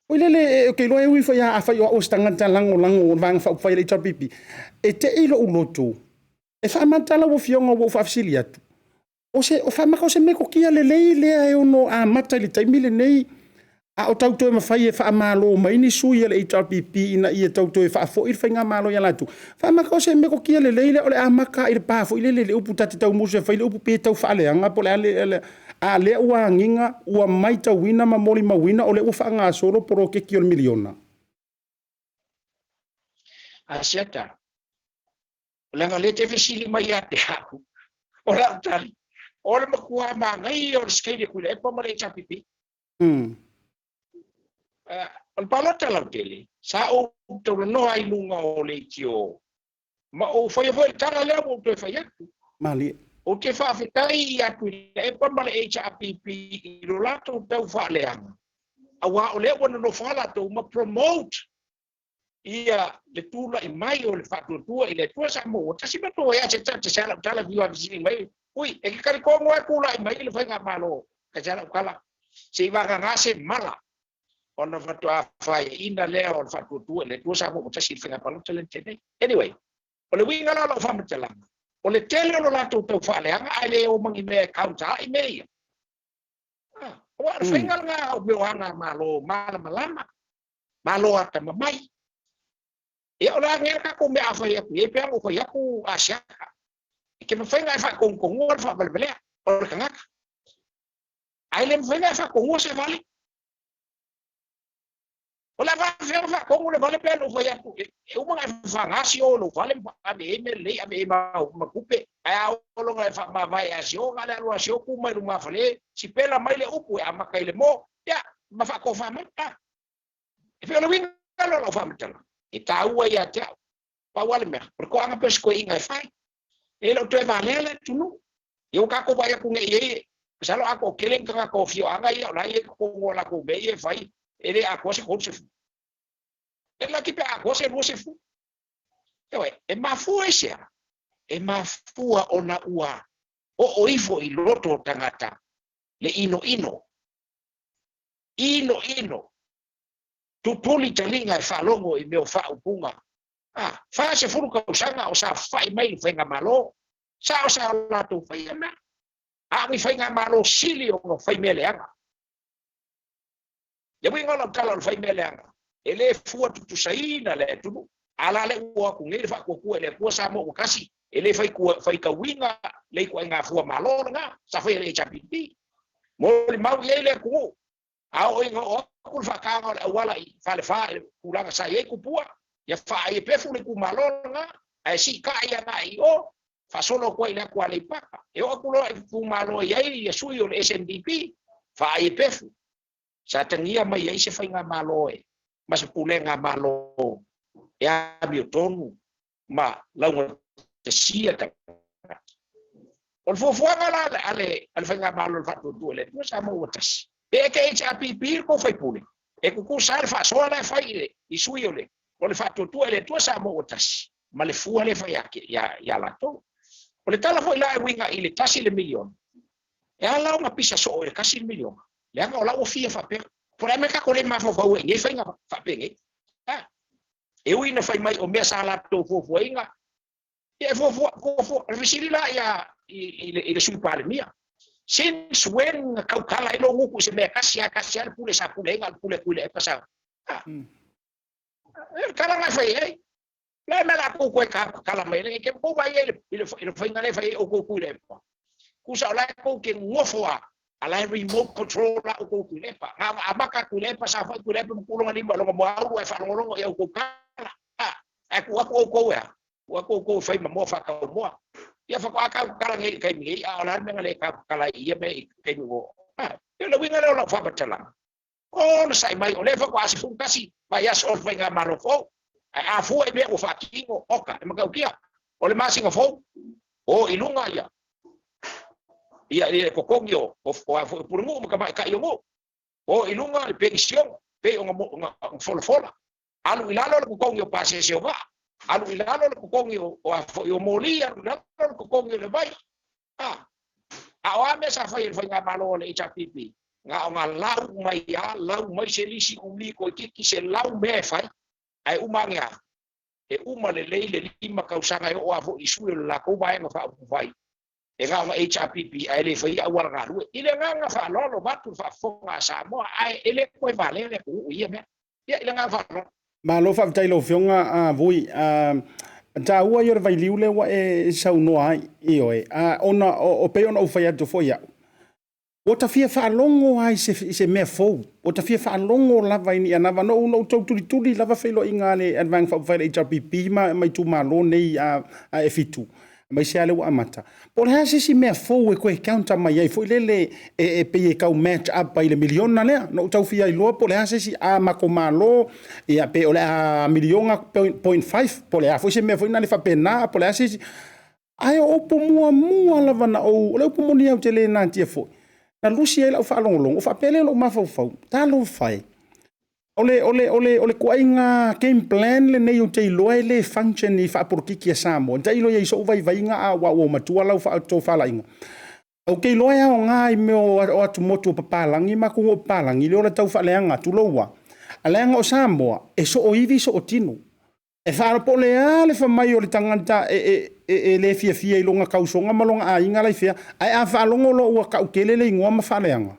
Foi lele e ke iloa e ui foi a fai o au o se tagata lagolago o le vaega faaupufai a le HRPP. E te i lou loto. E faamata lau Afioga ua ou faafesili atu. O se o faamaka o se metotia lelei lea e ono amata i le taimi lenei. A o tau toe mawhai e whaamalo mai ni sui a le HRPP ina ia tau toe whaafoi le whainga malo ia latu. Whaamaka o se metotia lelei lea o le amaka i le pā foi lele le upu tate tau musu e whai le upu pe tau whaaleanga po le ale a lea ua angiga ua maitauina ma molimauina o le ua faagasolo poloketi o le miliona. Asiata, o le aga le te fesili mai ia te au, o lau tali, o le matua magai o le skeile kui le epa ma le HRPP. O le palota lautele, sa ou taulanoa i luga o le itio, ma ou whaia foi le tala lea ua ou toe fai atu. Malie. O te faafetai i atu i le epa ma le HRPP i lo latou tau faaleaga. Aua o lea ua nonofo lava latou ma promote ia le tula'i mai o le faatuatua i le Atua Samoa. Ua tasi matou ai a se tala se ala tala fiu afesili mai. Ui, e ke talitongo e tula'i mai le faigamalo. Ka se ala tala. Se i vagagā se mala. Ona faatoa faeaina lea o le faatuatua i le Atua Samoa ua tasi i le faigapalota le tenei. Anyway, o le uiga la o lau faamatalaga, o le tele o lo latou tau faaleaga ae le o magi mea e counter ai mea ia. Ua o le faiga lena o mea o aga malo malamalama, malo atamamai. Ia o le a ngea tatou mea a fai atu i ai pe a ua fai atu Asiata. E ke mafai ona e faatogutogua le faavalevalea o le tagata, ae le mafai ona e faatogua se vale. O le a faafefea ona faatonu le vale pe a na ou fai atu, e uma ona e fafaga si o lou fale ma ave i ai mea lelei, ave i ai ma tupe, ae a oo loa ina e faamavae ia si o, na o le alu lava si o tu mai lumafale, sipela mai le upu e amata i le mo, ia, ma faatofa mai. A, e pei o le uiga lea o lau faamatalaga, e taua ia te au. Pau lava le mea, o le toaga pei o se toeaina e fai, e le o toe valea le atunuu. Ia ua tatou vaai atu nei i ai, masalo a toatele ni tagata o afioaga ia o la e i ai i totonu o latou mea ia e fai, e le atoa se 30. E laki pe a atoa se 20. Ioe, e mafua i se a? E mafua ona ua oo ifo i loto o tagata le inoino. Inoino. Tutuli taliga e faalogo i mea o faaupuga. A, 40 tausaga o saofafai mai le faigamalo, sa o sa o latou faia mea. A o ni faigamalo sili ona fai mea leaga. Le uiga o lau tala o le fai mea leaga, e le fua tutusaina le atunuu. A la lea ua o atu nei le faatuatua i le Atua Samoa ua tasi, e le faitauina le ituaiga fua malo lena sa faia e le HRPP. Molimau i ai le atunuu, a oo ina oo atu le faataga o le auala i Falefa i le tulaga sa i ai Tupua, ia faaiepefu le itumalo lena, ae siitai agai i o, faasolo atu ai i le atu Aleipata. E oo atu loa i itumalo e i ai ia sui o le SNDP, faaiepefu. Sa tagia mai ai se faigamalo e ma se pulega malo e amiotonu ma laugatasia tagata. O le fuafuaga la a le Faigamalo o le Faatuatua i le Atua Samoa ua tasi, pe e te HRPP le tou faipule, e tutusa lava le faasoa la e fai i sui o le Faatuatua i le Atua Samoa ua tasi ma le fua lea e fai ia latou. O le tala foi la e uiga i le tasi le miliona, e ala ona pisa soo i le tasi le miliona, leaga o la ua fia faapea, po o le a mea tatou le mafaufau ai i nei faiga faapenei. E ui ina fai mai o mea sa latou fuafuaina, ia e fuafua, fuafua. O le fesili la ia i le Sui Palemia, since when na tautala ai lou gutu i se mea e tasi lava, tasi lava le pule sa pule ai, na o le pule atu i le epa sa. E tala na e fai ai. Le mea la kou koe tala mai ai, ke kou vai ai i le faiga le fai ai outou tui le epa. Kusa o la e kou ke ngofo a, a la e remote control la outou tui le epa. Na ona amata tui le epa, sa fai tui le epa ma kulonga lima longa mua aulu e faalogologo i outou tala. Ae tuu atu outou e a? Tuu atu outou e fai ma moa faatau moa. Ia faatoa tau tatala nei i le taimi nei, a o le a le mea na le tau tatala ai i ia mea i le taimi ua oo. Ia o le uiga lea o lau faamatalaga. Onosai mai, o lea faatoa 11 vaiaso o le faigamalo fou, ae a fua i mea ua faatino, oka, e matautia, o le masina fou, o i luga ia, ia le totogi o, o, o a foi o pulenuu ma tamaitai o nuu, o i luga le penisione, pei ona, ona folafola, alu i lalo le totogi o pasese o vaa, alu i lalo le totogi o, o a foi o moli, alu i lalo le totogi o le vai. A, a o a mea sa fai e le faigamalo a le HRPP? Na ona lau mai a, lau mai se lisi umi toeitiiti se lau mea e fai, ae uma ane a, e uma lelei le 5 tausaga e oo lava foi i sui o le latou vaega faaupufai, e na ona HRPP ae le faia auala galue. I le agaga faaaloalo vaeatu le faafofoga a Samoa, ae e le toe valea le atunuu i ia mea. Ia, i le agaga faaaloalo. Malo faafetai i lau Afioga a Vui. A taua ia o le vailiu lea ua e saunoa ai, ioe, ona o pei ona ou fai atu foi au, ua ta fia faalogo lava i se mea fou, ua ta fia faalogo lava i ni anava. Na ou tau tulituli lava feiloaiga a le Vaega Faaupufai a le HRPP ma itumalo nei e 7, aemaise lava lea ua amata. Po o le a se isi mea fou e toe counter mai ai foi lele e pei e tau match up ai i le miliona lea. Na ou tau fia iloa po o le a se isi a matou malo, ia pe o le a miliona point five, po o le a foi se mea foi lea faapena, po o le a se isi. Ae o upu muamua lava na ou, o le upu moni lava ou te le natia foi, na lusi ai lau faalogologo, o faapea lea o lou mafaufau, talofa e. O le ituaiga game plan lenei ou te iloa e le function i faapolokiki a Samoa. Tailo i ai i sou vaivaiga a ua matua lau faatofalaiga. Ou te iloa e aoga i mea o atumotu o papalagi ma atunuu o papalagi i le ola tau faaleaga tulou a. Leaga o Samoa e sooivi sootino. E faapole a le famai o le tagata e le fiafia i lona tausoga ma lona aiga la i fea, ae a faalogo loa ua tautele le igoa ma faaleaga.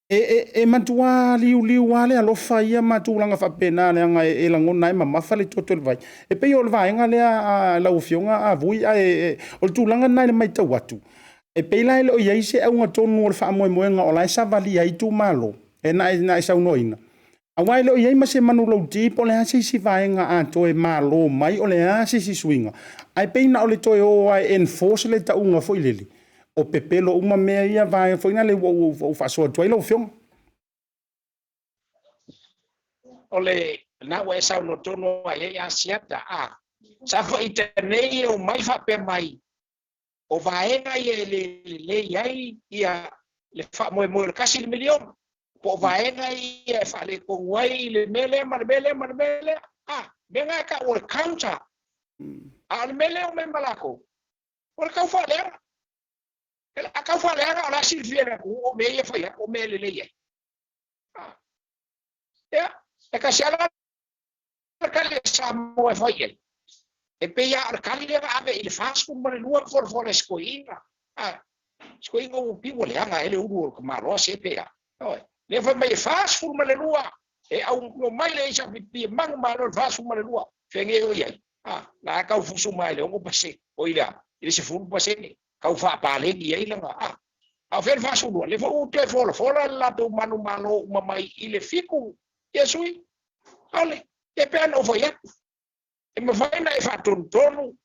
E matuā liuliu lava le alofa ia ma tulaga faapena leaga e lagona ai mamafa le toto i le vai. E pei o le vaega lea a lau Afioga a Vui, ae o le tulaga lena i le matau atu, e pei la e le o i ai se auga tonu o le faamoemoega o la e savalia ai itumalo e na e saunoaina, aua e le o i ai ma se manulauti po o le a se isi vaega a toe malo mai o le a se isi suiga, ae pei na o le toe o lava e enforce le tauga foi lele, o pepelo uma mea ia vaega foi lea ua ou faasoa atu ai lau Afioga. O lena ua e saunoa tonu ai ai Asiata, a sa faita nei e omai faapea mai o vaega ia e le lelei ai ia le faamoemoe o le $1 miliona, po o vaega ia e faaletonu ai le mea lea ma le mea lea ma le mea lea. A, mea na e taua o le counter. A o le mea lea o mea ma latou, o le tau faaleaga. A tau faaleaga o le a silafia e le atunuu o mea ia e fai atu o mea e lelei ai. Ia, e tasi lava le tali a Samoa e fai ai. E pei lava o le tali lea na ave i le 42 folafola e si toeaina. Si toeaina ua piu ua leaga ai le ulu o le tamaloa se pe a. Lea fai mai e 42 e au mai le HRPP e manumalo le 42. Fea o i ai. La e tau fusu mai le 6%, o i le 10%, tau faapaleni ai lana. A o fea le 42, le foi ua toe folafola le latou manumalo uma mai i le 7 ia sui. Aole, e pe ana ou fai atu. E mafai na e faatonutonu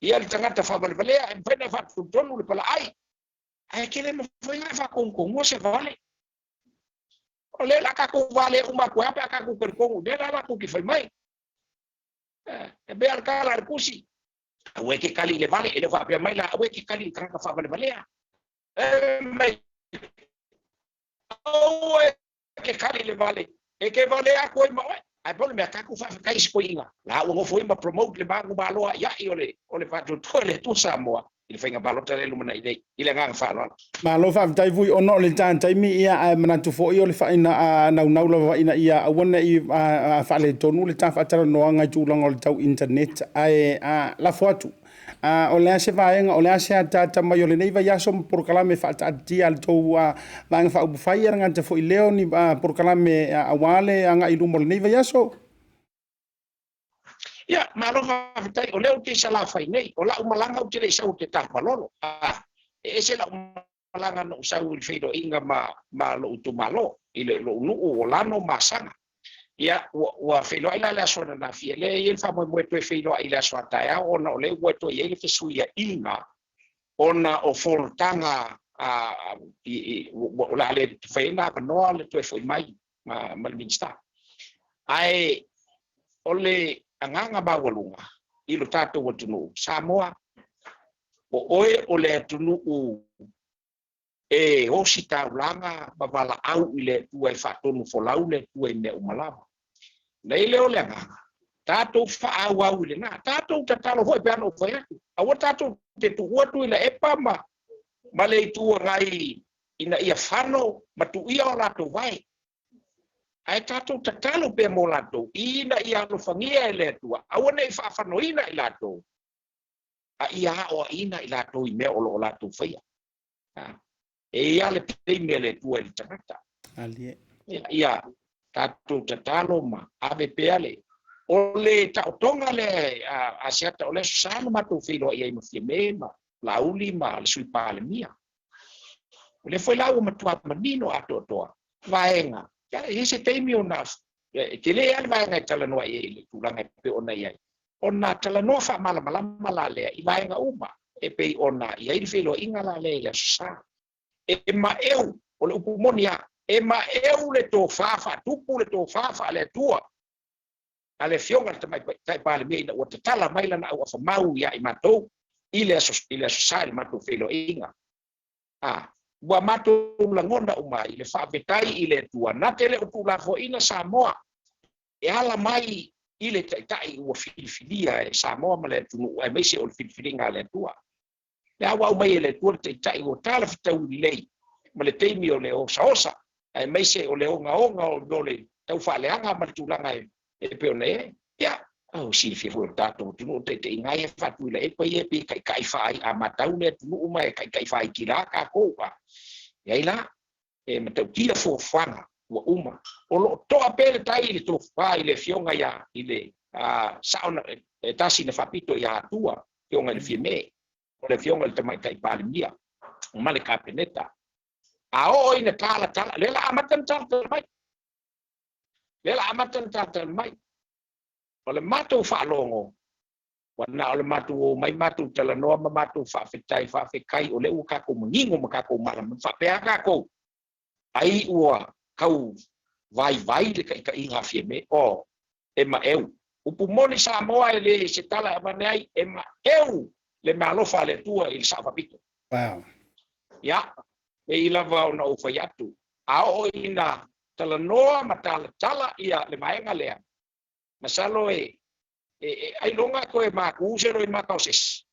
ia le tagata faavalevalea, e mafai na e faatonutonu le palaai, ae ke le mafai na e faatonutonua se vale. O lea la tatou vale uma atu ai pe a tatou talitonu, lea la latou te fai mai. E pei a le tala a le tusi, aua e te kali i le vale, e le faapea mai la, aua e te kali i le tagata faavalevalea. E mai, aua e te kali i le vale, e te vale atu ai ma oe. Ae pau le mea, tatou faafetai i si toeaina. La ua nofo ai ma promote le manumalo aiai o le faatuatua i le Atua Samoa i le faiga palota lea e lumanai nei, i le agaga faaaloalo. Malo faafetai Vui, ona o le ta taimi, ia, ae manatu foi o le faaina naunau lava ina ia aua ne i faaletonu le ta faatalanoaga i tulaga o le tau internet, ae lafo atu. O le a se vaega, o le a se ataata mai o lenei vaiaso ma polokalame faataatitia a le tou Vaega Faaupufai, e gata foi lea o ni polokalame aua le agai i luma o lenei vaiaso? Ia, malo faafetai, o lea ou te i Salafai nei, o lau malaga ou te le i sau ou te tafalolo. E ese lau malaga na ou sau i le feiloaiga ma lou itumalo, i lou nuu o Lano ma Asaga. Ia, ua feiloai la le aso ananafi, e lea e i ai le faamoemoe toe feiloai i le aso a taeao, ona o lea ua toe i ai le fesuiaiga ona o fonotaga o le a le fai ai na avanoa le toe foi mai ma le Minisita. Ae o le agaga maualuga i lo tatou atunuu, Samoa, o oe o le atunuu e ositaulaga ma valaau i le Atua e faatonu folau le Atua i mea uma lava. Na i lea o le agaga, tatou faaauau i lena, tatou tatalo foi pe ana ou fai atu. Aua tatou te tuua Tuilaepa ma le Itu Agai ina ia fano ma tuia o latou vae. Ae tatou tatalo pea mo latou ina ia alofagia e le Atua, aua ne i faafanoina i latou, a ia aoaina i latou i mea o lo o latou faia. E ia le taimi a le Atua i le tagata. Ia tatou tatalo ma ave pea le. O le taotoga le Asiata o le aso sa na matou feiloai ai ma Fiame ma Lauli ma le Sui Palemia. O le foi la ua matua manino atoatoa vaega. Ia, e se taimi ona e tele lava le vaega e talanoa i ai i le tulaga e pei ona i ai. Ona talanoa faamalamalama la lea i vaega uma e pei ona i ai le feiloaiga la lea i le aso sa. E maeu, o le upu moni lava, e maeu le tofa faatupu, le tofa faale-Atua a le Afioga i le Tamaitai Palemia ina ua tatala mai lana auafa mau ia i matou i le aso sa i le matou feiloaiga. Ua matou lagona uma i le faafetai i le Atua, na te le o tuulafoaiina Samoa e ala mai i le taitai ua filifilia e Samoa ma le atunuu, aemaise o le filifiliga a le Atua. Le a ua aumai e le Atua le taitai ua talafetaui lelei ma le taimi o le osaosa, aemaise o le ogaoga o le taufaaleaga ma le tulaga e pei ona i ai. Ia, o silafia foi o le tatou atunuu o taitaiga ai e faatuilaepa ia pe taitai faai'a matau le atunuu ma e taitai faaitila tatou. Ia ai la. E matautia fuafuaga ua uma. O lo o toa pea le tai i le tofa i le Afioga ia i le Sao na e tasi na faapito ia Atua, Afioga i le Fiame, o le Afioga i le Tamaitai Palemia ma le Kapeneta. A oo ina talatala, lea la amata na talatala mai. Lea la amata na talatala mai. O le matou faalogo, ua na o le matou o mai matou talanoa ma matou faafetai faafekai o lea ua tatou manino ma tatou malamalama faapea tatou ai ua tau vaivai le taitaiga a Fiame. O e maeu. Upu moni Samoa e le se tala e avane ai, e maeu le meaalofa a le Atua i le Sao Faapito. Wow. Ia, pei lava ona ou fai atu, a oo ina talanoa ma talatala ia le vaega lea, masalo e e ailoga toe maku se loi maka o se isi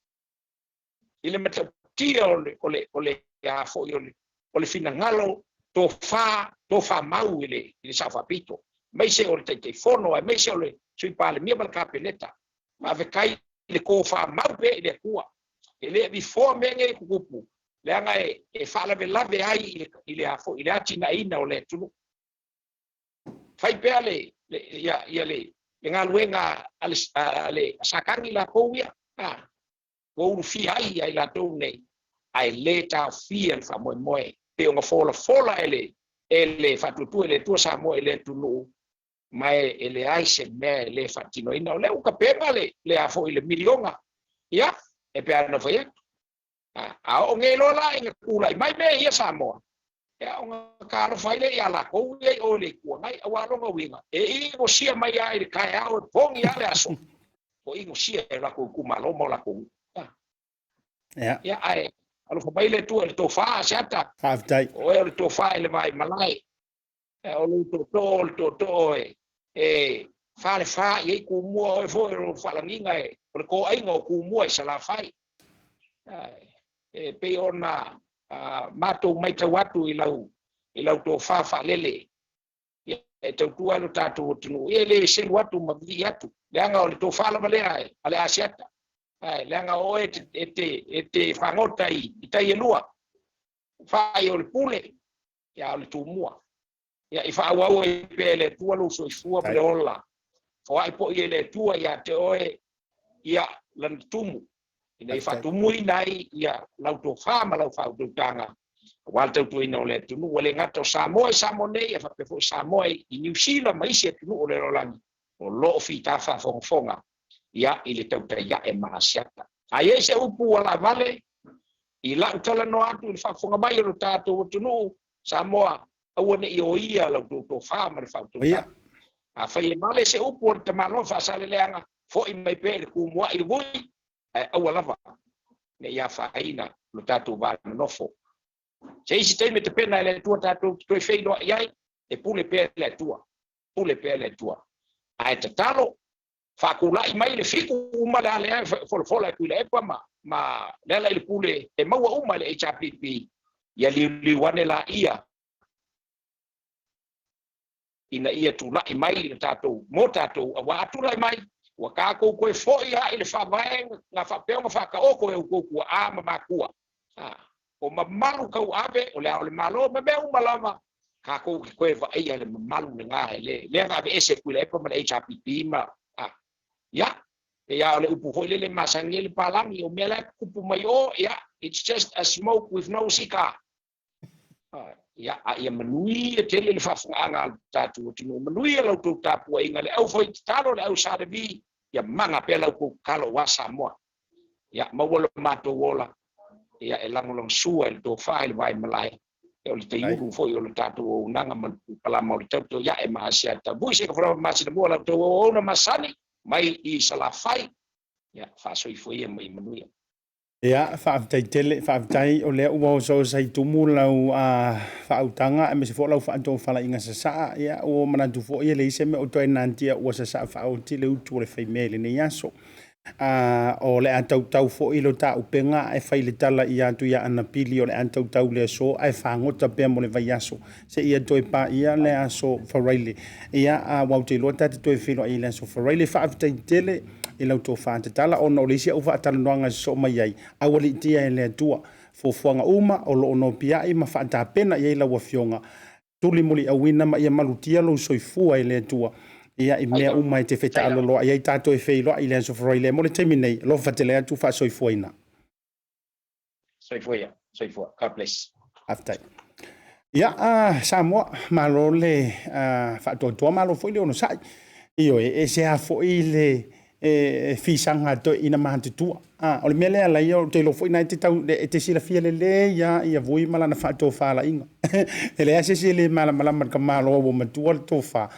i le matautia o le o le o le a foi o le o le finagalo tofa tofa mau i le i le Sao Faapito, aemaise o le Taitaifono, aemaise o le Sui Palemia ma le Kapeneta. Faafetai i le tofa mau pea i le Atua. E le avifoa mea nei e tutupu, leaga e e faalavelave ai i le i le a foi i le atinaeina o le atunuu. Fai pea le le ia ia le le galuega a le a le Satani latou ia, a ua ulufia ai ia i latou nei, ae le taofia le faamoemoe pei ona folafola e le e le Faatuatua i le Atua Samoa i le atunuu, ma e leai se mea e le faatinoina. O lea ua tapena le le a foi le miliona, ia, e pei ona fai atu. A oo nei loa la ina tulai mai mea ia Samoa, ia ona talofa ai lea ia latou ia i o i le Itu Agai, aua o lona uiga, e inosia mai lava i le taeao e pogi lava le aso, ua inosia e o latou itumalo ma o latou nuu. Ia. Ia, ae alofa mai le Atua i le tofa, Asiata. Faafetai. O oe o le tofa i le vaimalae. O lou tootoo o le tootoo e falefa i ai Tumua, o oe foi o lou faalagiga o le toaiga o Tumua i Salafai. E pei ona matou matau atu i lau i lau tofa faalele e tautua ai lo tatou atunuu. Ia e le selu atu ma vivii atu, leaga o le tofa lava lea a le Asiata. Leaga o oe e te fagota i tai e lua, fai o le pule, ia o le Tumua. Ia i faaauau ai pea e le Atua lou soifua ma le ola. Foai po'i e le Atua ia te oe ia lana tumu, ina ia faatumuina ai ia lau tofa ma lau faautautaga aua le tautuaina o le atunuu. Ua le gata o Samoa i Samoa nei, ae faapea foi Samoa i Niu Sila ma isi atunuu o le lalolagi o lo o fita faafogafoga ia i le tautai ae ma Asiata. A i ai se upu ua laavale i lau talanoa atu i le faafofoga mai o lo tatou atunuu, Samoa, aua ne i oia la outou tofa ma le faautautaga. Afai e vale se upu o le tamaloa faasaleleaga, foi mai pea i le tumuai le vui, ae aua lava ne i afaina lo tatou va nonofo. Se isi taimi e tapena e le Atua tatou te toe feiloai ai, e pule pea le Atua, pule pea le Atua. Ae tatalo, faatulai mai le 7 uma le a lea e folafola e Tuilaepa ma ma Lealailepule e maua uma e le HRPP, ia liuliu ane laia ina ia tulai mai le tatou mo tatou, aua a tulai mai ua tatou toe foi lava i le faavae na faapea ona faataoto e outou tuaa ma matua. O mamalu tauave o le Ao o le Malo ma mea uma lava, tatou te toe vaaia le mamalu lena e le lea na aveese e Tuilaepa ma le HRPP ma a ia pei lava o le upu foi lele e masani ai le palagi, o mea la e tutupu mai o, ia, it's just a smoke with no cigar. Ia, a ia manuia tele le faafofogaaga a le tatou atunuu, manuia la outou tapuaiga, le au foi tatalo, le au Salevi, ia maga pea la outou tatalo aua Samoa. Ia, maua lo matou ola, ia e lagolagosua i le tofa i le vaimalae, ia o le taiulu foi o le tatou auaunaga ma le pulukalama o le tautoiae ma Asiata. Vui se kafulawa masina mua la outou auauna masani mai i Salafai, ia faasoifua ia ma ia manuia. Ia, faafetai tele, faafetai o lea ua osaosa i tumu lau faautaga aemaise foi o lau faatofalaiga sasaa. Ia, ua manatu foi e leai se mea o toe natia ua sasaa faaoti le utu o le faimea i lenei aso. A o le a tautau foi lo ta upega ae fai le tala ia atu ia Anapili o le a tautau le aso ae fagota pea mo le vaiaso seia toe paia le aso Faraile. Ia, aua ou te iloa ta te toe feiloai i le aso Faraile. Faafetai tele i lau tofa tatala ona o le isi au faatalanoaga e sosoo mai ai, aualiitia e le Atua. Fuafuaga uma o lo o nopiai ma faatapena i ai lau Afioga, tulimuliauina ma ia malutia lou soifua e le Atua ia i mea uma e te fetaaloloai ai tatou e feiloai i le Aso Faraile. Mo le taimi nei, alofa tele atu, faasoifuaina. Soifua ia, soifua. God bless. Faafetai. Ia, Samoa, malo le faatoatoa, malo foi le onosai. Ioe, e ese lava foi le fisaga a toeaiina matutua. O le mea lea alaia, ou te iloa foi na e te, tau, e te silafia lelei lava ia Vui ma lana faatofalaiga. E leai se isi e le malamalama i le tamaloa ua matua le tofa.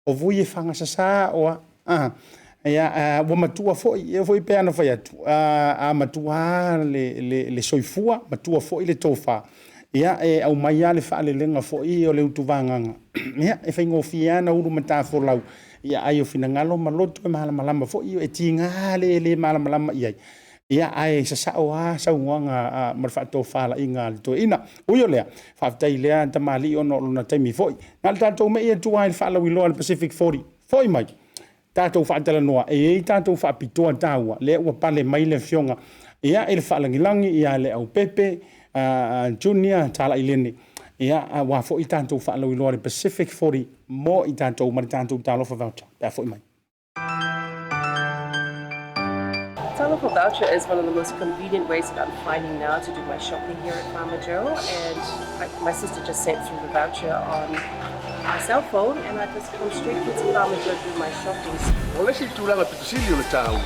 O Vui e fagasasa oa. Ia, ua matua foi, e foi pe ana fai atu, a matua le soifua, matua foi le tofa. Ia, e aumai lava le faalelega foi o le utuvagaga. Ia, e faigofie lava ona ulu matafolau ia ai o finagalo ma loto e malamalama foi, e tiga le le malamalama i ai. Ia, ae sasao lava saunoaga ma le faatofalaiga a le toeaina. Ui o lea, faafetai lea tamalii ona o lona taimi foi. Na o le tatou mei atu lava i le faalauiloa a le Pacific 40. Foi mai, tatou faatalanoa, e i ai tatou faapitoa taua, lea ua pale mai le afioga ia i le faalagilagi ia Leaupepe Junior Talailene, ia aua foi tatou faalauiloa le Pacific 40 mo i tatou ma le tatou Talofa Voucher pe a foi mai. Talofa Voucher is one of the most convenient ways that I'm finding now to do my shopping here at Farmer Joe, and my sister just sent through the voucher on my cell phone, and I just come straight here to Farmer Joe to do my shopping. O le isi tulaga pito sili o le taua,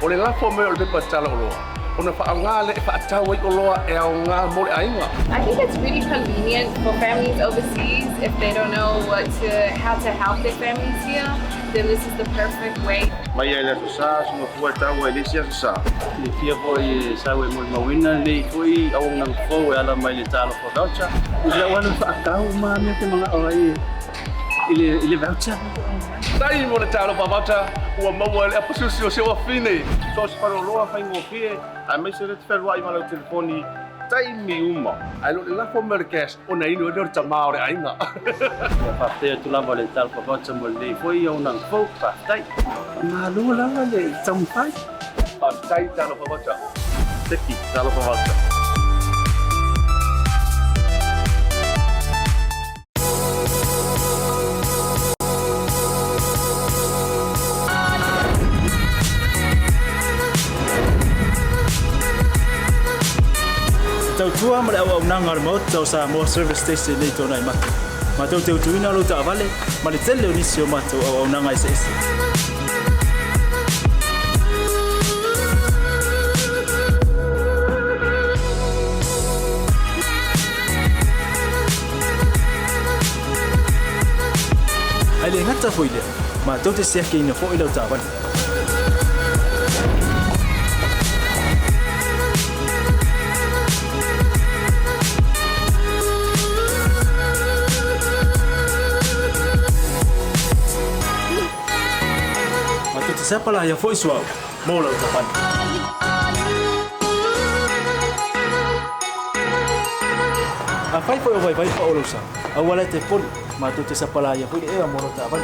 o le lafo mai o le pepa tala oloa, ona faaaoga lea e faatau ai oloa e aoga mo le aiga. I think it's really convenient for families overseas if they don't know what to, how to help their families here, then this is the perfect way. Mai ai le Aso Sa, suga fua e taua i le isi Aso Sa. Silafia foi e sau e molimauina lenei foi auaunaga fou e ala mai le Talofa Voucher. I lau alu faatau uma mea te manao ai i le voucher. Tai mo le Talofa Voucher ua maua e le apasusi o si ou afine. So o se faleoloa faigofie aemaise le te fealuai ma lau telefoni taimi uma. Ae le o le lafo mai o le cash ona inu ai lea o le tama o le aiga. Ia faafetai atu lava le Talofa Voucher mo lenei foi auaunaga fou. Faafetai. Faamalo lava le taumafai. Faafetai Talofa Voucher. Seki Talofa Voucher. Te tautua ma le auaunaga a le Maota o Samoa Service Station nei tona i matou. Matou te utuina lou taavale ma le tele o nisi o matou auaunaga eseese. Ae le gata foi lea, matou te siakiina foi lau taavale. Matou te sapalaia foi suauu mo lau taavale. Afai foi o vaivai pao lou sa, aua la e te poli, matou te sapalaia foi le ea mo lau taavale.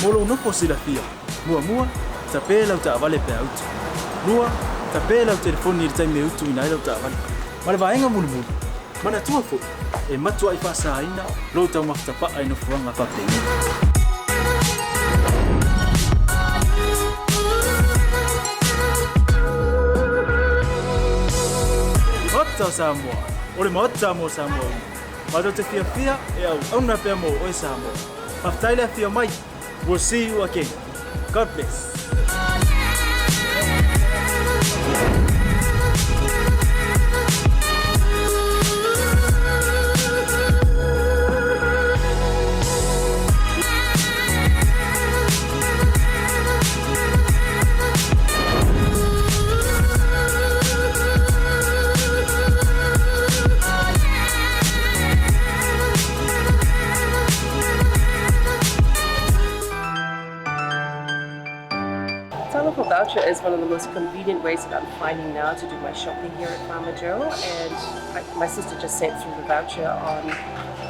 Mo lou nofo silafia, muamua, tape lau taavale pe a utu. Lua, tape lau telefoni i le taimi e utuina ai lau taavale. Ma le vaega mulimuli, manatua foi, e matuai faasaina lou taumafa tapaa i nofoaga faapenei. Maota o Samoa, o le Maota mo Samoa uma. Matou te fiafia e auauna pea mo oe Samoa. Faafetai le afio mai. We'll see you again. God bless. Talofa Voucher is one of the most convenient ways that I'm finding now to do my shopping here at Farmer Joe, and my sister just sent through the voucher on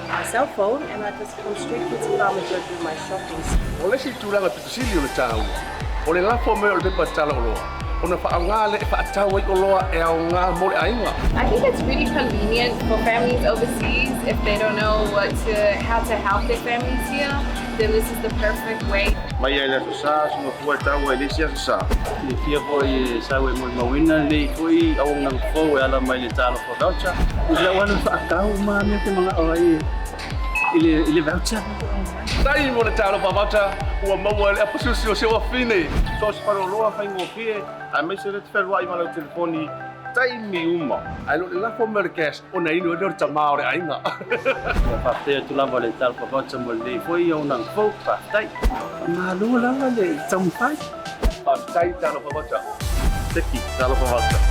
my cell phone, and I just come straight here to Farmer Joe to do my shopping. O le isi tulaga pito sili o le taua, O le lafo mai o le pepa tala oloa, ona faaaoga lea e faatau ai oloa e aoga mo le aiga. I think it's really convenient for families overseas if they don't know what to how to help their families here, then this is the perfect way. Mai lava i le Aso Sa, soona fua e tau ai i le isi Aso Sa. Silafia foi e sau e molimauina lenei foi auaunaga fou e ala mai le Talofa Voucher. I lau alu e faatau uma mea ou te manao ai i le voucher. Faafetai mo le Talofa Voucher ua maua e le aposusi o si ou afine. So o se faleoloa faigofie aemaise lea te fealuai ma lau telefoni taimi uma. Ae le o le lafo mai o le cash ona inu ai lea o le tama o le aiga. Ua faafetai atu lava le Talofa Voucher mo lenei foi auaunaga fou. Faafetai. Faamalo lava le taumafai. Faafetai Talofa Voucher. Seki Talofa Voucher.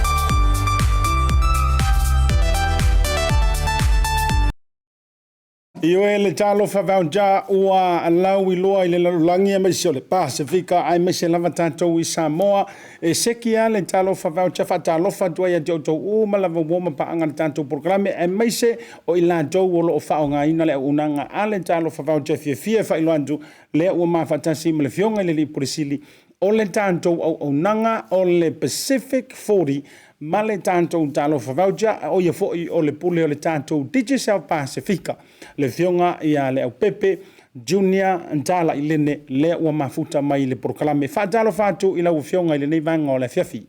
Ioe le talofa vauja ua lauiloa i le lalolagi aemaise o le Pasefika aemaise lava tatou i Samoa. E seki a le talofa vauja faatalofa atu ai ia te outou uma lava ua ma paaga le tatou polokalame aemaise o i latou o lo o faaaogaina le auaunaga a le talofa vauja e fiafia e faailoa atu lea ua mafaatasi ma le Afioga i le Alii Pule Sili o le tatou auaunaga o le Pacific 40 ma le tatou Talofa Voucher, o ia foi o le pule o le tatou Digicel Pasefika, le Afioga ia Leaupepe Junior Talailene, lea ua mafuta mai i le polokalame. Faatalofa atu i lau Afioga i lenei vaega o le afiafi.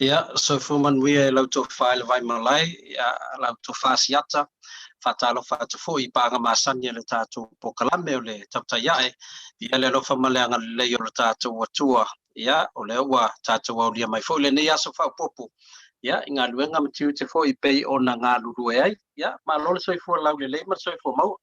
Ia, soifua manuia e lau tofa i le Vaimalae, ia, lau tofa Asiata, faatalofa atu foi i paaga masani a le tatou polokalame o le Tautai Ae, ia le alofa ma le agalelei o lo tatou Atua, ia, o lea ua tatou aulia mai foi lenei aso faaopoopo, ia, i galuega ma tiute foi pei ona galulue ai, ia, malo le soifua laulelei ma le soifua maua.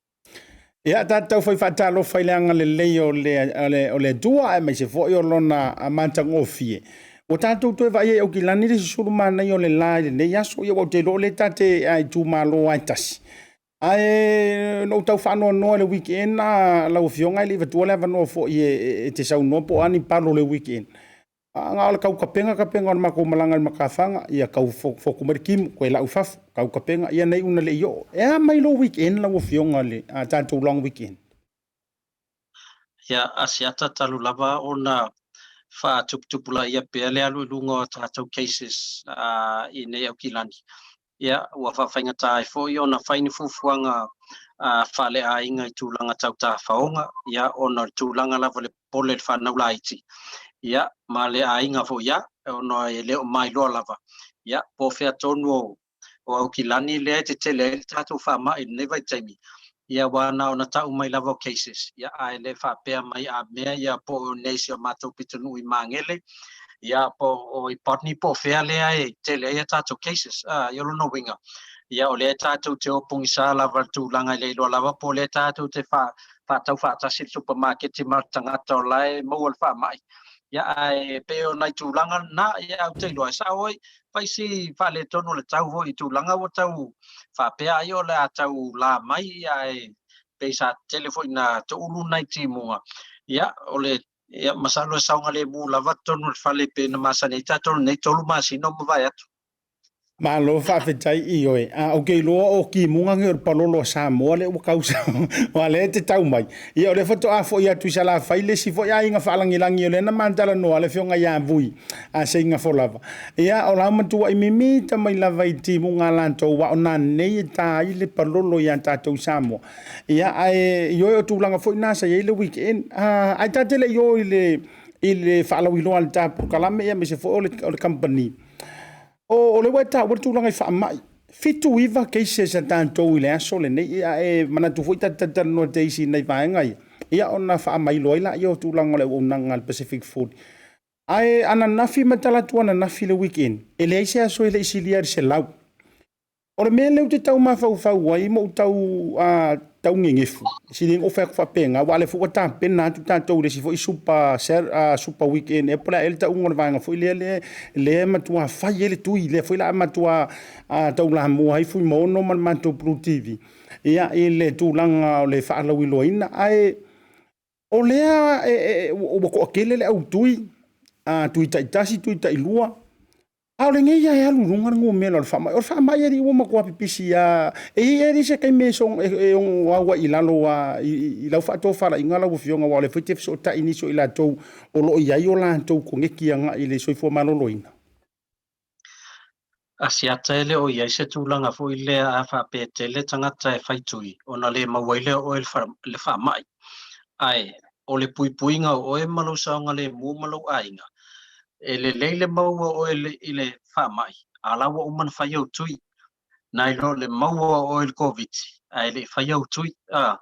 Ia, tatou fai faatalofa i le agalelei o le, o le, o le Atua aemaise foi o lona matagofie. Ua tatou toe vaai ai Aukilani le susulu manaia o le la i lenei aso. Ia, ua ou te iloa o lea ta te itumalo lava e tasi. Ae na ou tau faanoanoa i le weekend lau Afioga e le i avatua le avanoa foi e te saunoa po o a ni palo o le weekend. Na o le tau kapega kapega o le matou malaga i le matafaga, ia tau fotu mai le timu, toe lau i fafo, tau kapega, ia na iu ina le i oo. E a mai lou weekend lau Afioga i le tatou long weekend? Ia, Asiata, talu lava ona faatuputupulaia pea le alu i luga o a tatou cases i nei Aukilani. Ia, ua faafaigata ai foi ona fai ni fuafuaga faaleaiga i tulaga tau tafaoga, ia, ona o le tulaga lava o le popole i le fanau laiti, ia, ma le aiga foi ia, ona e le o mailoa lava, ia, po o fea tonu o Aukilani lea e tetele ai le tatou faamai i lenei vaitaimi, ia, aua na ona tau mai lava o cases, ia, ae le faapea mai a mea ia po o nei si o matou pitonuu i Magele, ia, po o i Botany po o fea lea e tele ai a tatou cases. A, i o lona uiga, ia, o lea tatou te o pogisa lava i le tulaga e le iloa lava po o lea tatou te faatau faatasi i le supamaketi ma le tagata o la e maua le faamai. Ia, ae pei o nai tulaga na, ia, ou te iloa e sao ai, fai si faaletonu o le tau foi i tulaga ua tau faapea ai o le a tau la mai, ia, ae pei sa tele foi ina toulu nai timuga. Ia, o le ia, masalo e saogalemu lava totonu o le fale pei ona masani ai tatou i lenei 3 masina ua mavae atu. Malo faafetai Ioe. A ou te iloa o timuga nei o le palolo a Samoa lea ua tau aua lea e te tau mai. Ia o lea faatoa foi atu i Salafai le isi foi aiga faalagilagi o lea na ma talanoa le afioga ia Vui a Seigafolava. Ia o la matuai mimita mai lava i timuga a latou aua o nanei e ta ai le palolo ia tatou i Samoa. Ia ae Ioe o tulaga foi na sa i ai le weekend. Ae ta te le i o i le i le faalauiloa a le ta polokalame ia aemaise foi o le kamupani. O lea ua e taua le tulaga i faamai. 79 cases a tatou i le aso lenei, a e manatu foi ta te talanoa te isi i nai vaega ia, ia ona faamailo ai laia o tulaga o le auaunaga a le Pacific Food. Ae ananafi ma talaatu ananafi le weekend, e leai se aso e le i silia i le 100. O le mea lea ou te tau mafaufau ai ma ou tau tau gegefu, e sili ona ou fai atu faapena, aua o lea foi ua tapena atu tatou i le isi foi super, super weekend ea po o le a ea le tauga o le vaega foi lea, lea e matua fai ai le tui, lea foi o le a matua taulamua ai Fuimaono ma le matou Blue TV ia, i le tulaga o le faalauiloaina. Ae o lea ua toatele le au tui, tui taitasi, tui tailua. A o lenei ia e alu i luga le numera o le faamai. O le faamai alii ua matua pipisi lava. E i ai se taimi e ono au ai i lalo lava i lau faatofalaiga lau Afioga, aua o lea foi e te fesootai i nisi o i latou o lo o i ai o latou koneti agai i le soifua maloloina. Asiata e le o i ai se tulaga foi lea a faapea e tele tagata e fai tui ona le maua ai lea o oe le faamai. Ae o le puipuiga o oe ma lou saogalemu ma lou aiga, e lelei le maua o oe i le faamai, a o la ua uma ona fai au tui. Nai lo le maua o oe i le Koviti ae le i fai au tui. A,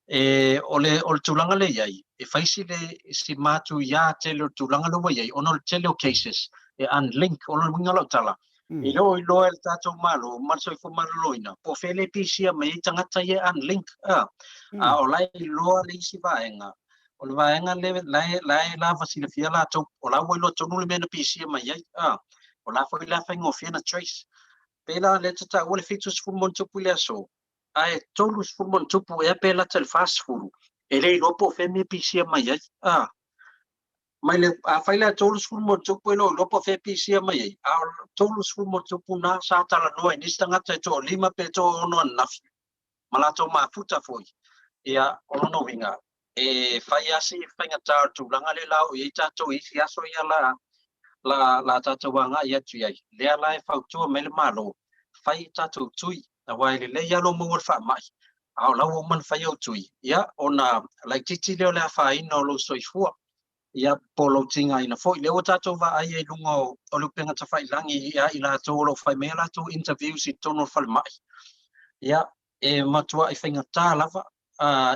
e, o le, o le tulaga lea e i ai, e fai si le, si matuia tele o le tulaga lea ua i ai, ona o le tele o cases e unlink. O le uiga o lau tala, e le o iloa e le tatou Malo ma le Soifua Maloloina po o fea le pisia mai ai tagata ia e unlink. A, a o la e iloa le isi vaega, o le vaega lea la e, la e lava silafia latou, o la ua iloa tonu le mea na pisia mai ai. A, o la foi la faigofie na trace. Pei la lea te taua le 70 ma ono tupu i le aso, ae 30 ma ono tupu ea pe lata i le 40, e le iloa po o fea mea pisia mai ai. A, mai le, afai la e 30 ma ono tupu e le o iloa po o fea pisia mai ai, a o 30 ma ono tupu na sa talanoa i nisi tagata e toalima pe toaono ananafi, ma latou mafuta foi. Ia, o lona uiga, e fai lava si faigata o le tulaga lea la o i ai tatou i isi aso ia la la la tatou agai atu i ai. Lea la e fautua mai le Malo, fai tatou tui, aua e lelei lava lou maua i le faamai, a o la ua uma ona fai au tui, ia ona laitiiti lea o le afaina o lou soifua, ia po o lou tigaina foi. Lea ua tatou vaai ai i luga o le upega tafailagi ia i latou o lo o fai mai a latou interviews i totonu o le falemai. Ia, e matuai faigata lava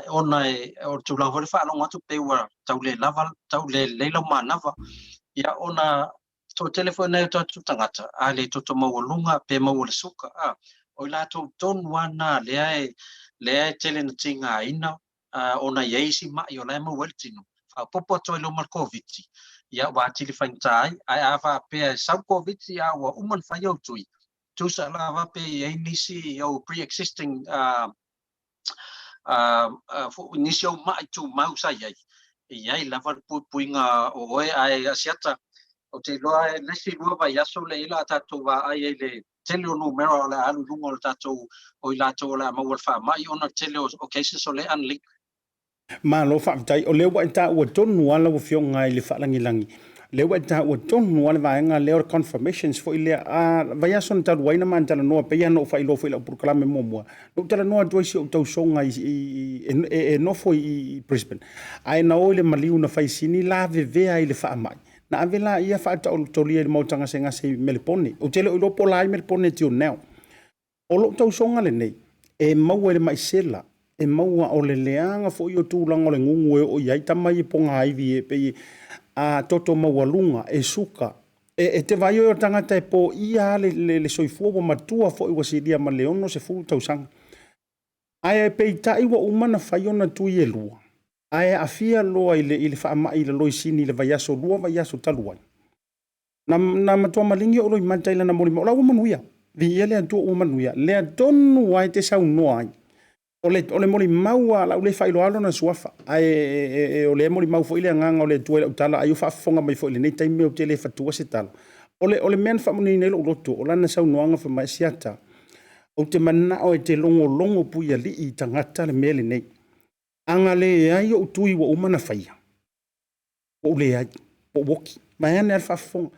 ona e, o le tulaga foi le faalogo atu pei ua tau le lava, tau le lelei lau manava. Ia, ona toatele foi nai o tatou tagata, a le toto maualuga pe maua le suka, a, o i latou tonu lava na lea e, lea e tele na tigaina, ona i ai isi mai o la e maua ai le tino. Faaopoopo atu ai loa ma le Koviti, ia ua atili faigata ai. Ae a faapea e sau le Koviti a ua uma ona fai au tui, tusa lava pe i ai nisi au pre-existing nisi au mai tumau sa i ai, e i ai lava le puipuiga o oe. Ae Asiata, ou te iloa e le isi 2 vaiaso lea o le a tatou vaai ai le tele o numera o le a alu i luga o le tatou o i latou o le a maua le faamai ona le tele o cases o le unlink. Malo faafetai. O lea ua e taua tonu lava lau Afioga i le faalagilagi. O lea ua e taua tonu lava le vaega lea o le confirmations foi lea. A vaiaso na talu ai na ma talanoa, pei lava ona ou faailoa foi i lau polokalame muamua, na ou talanoa atu ai i si ou tausoga e nofo i Brisbane, ae na o i le maliu na fai sini lavevea i le faamai. Na ave laia faataolotolia i le maota gasegase i Melepone. Ou te le o iloa po o la ai Melepone till now. O lou tausoga lenei, e maua i le maisela, e maua o le leaga foi o tulaga o le gugu e oo i ai tama ia pogaivi e pei a toto maualuga, e suka. E te vaai o tagata e poia le, le, le soifua ua matua foi ua silia ma le 60 tausaga. Ae peitai ua uma na fai ona tui e lua, ae aafia loa i le faamai i le loisini i le vaiaso, 2 vaiaso talu ai. Na matua maligi o loimata i lana molimau, o la ua manuia. Viia le Atua ua manuia. Lea tonu ai te saunoa ai. O le molimau a lau le faailoa lona suafa. Ae o lea molimau foi le agaga o le Atua i lau tala, ai o faafofoga mai foi i lenei taimi ou te le fatua se tala. O le mea na faamanino ai lou loto, o lana saunoaga fai mai, Asiata, ou te manao e te logologo puialii i tagata le mea lenei. Aga leai ou tui ua uma na faia, ua ou leai, ua ou oki. Vaeane a le faafofoga.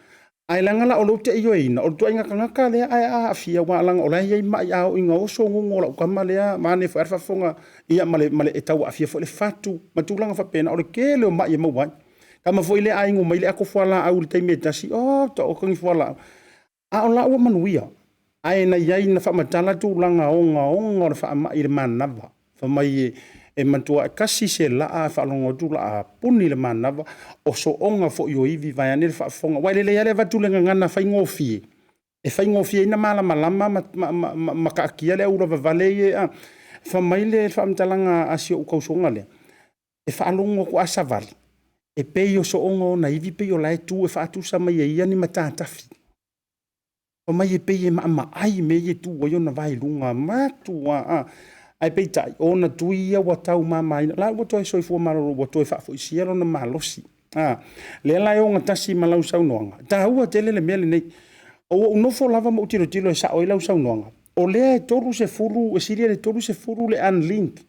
Ae leaga la o lou te ioeina, o le tuaiga tagata lea ae aafia, aua leaga o la e i ai mai a oo ina oso gugu o lau tama lea, vaeane foi a le faafofoga, ia ma le e tau aafia foi le fatu, ma tulaga faapena, o le tele o mai e maua ai. Tama foi lea a inu mai le ato fualaau i le taimi e tasi, oh, taoto ni fualaau. A o la ua manuia. Ae na i ai na faamatala tulaga ogaoga o le faamai i le manava. Fai mai e matua kasi se laa e faalogo atu la puni le manava, o sooga foi o ivi vaeane le faafofoga. Aua e lelei lava le avatu le gagana faigofie, e faigofie ai na malamalama ma taatia le aulavavale ia. Fai mai le faamatalaga a si ou tausoga lea, e faalogo atu a savali, e pei o sooga ona ivi pei o la e tu e faatusa mai e ia ni matatafi. Fai mai e pei e maamaai mea ia e tu ai ona vaeluga matua a. Ae peitai, o ona tui ia ua taumamaina, la ua toe soifua malolo ua toe faafoisia lona malosi. A, lea la e ogatasi ma lau saunoaga, e taua tele le mea lenei. Ua ou nofo lava ma ou tilotilo e sao ai lau saunoaga, o lea e 30, e sili i le 30 le unlink.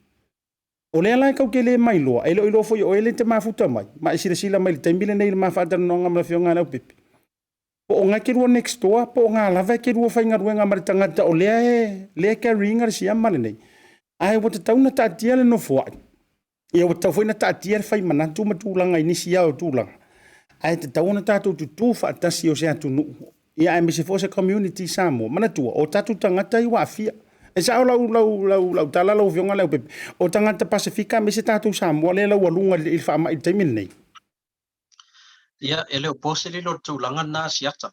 O lea la e tatou te le mailoa, e le o iloa foi e oe lea e te mafuta mai, ma e silasila mai i le taimi lenei i le ma faatalanoaga ma le Afioga ia Leaupepe, po o na e te lua next door, po o na lava e te lua faigaluega ma le tagata o lea e, lea e carry ina le siama lenei. Ae ua tatau ona taatia le nofoai, ia ua tatau foi ona taatia le fai manatu ma tulaga i nisi lava o tulaga, ae tatau ona tatou tutu faatasi o se atunuu, ia aemaise foi o se community Samoa. Manatua, o tatou tagata ia ua aafia. E sao lau, lau, lau, lau tala lau Afioga Leaupepe, o tagata Pasefika aemaise tatou Samoa lea e laualuga i le faamai i le taimi lenei. Ia, e le o po se lilo i le tulaga lena Asiata,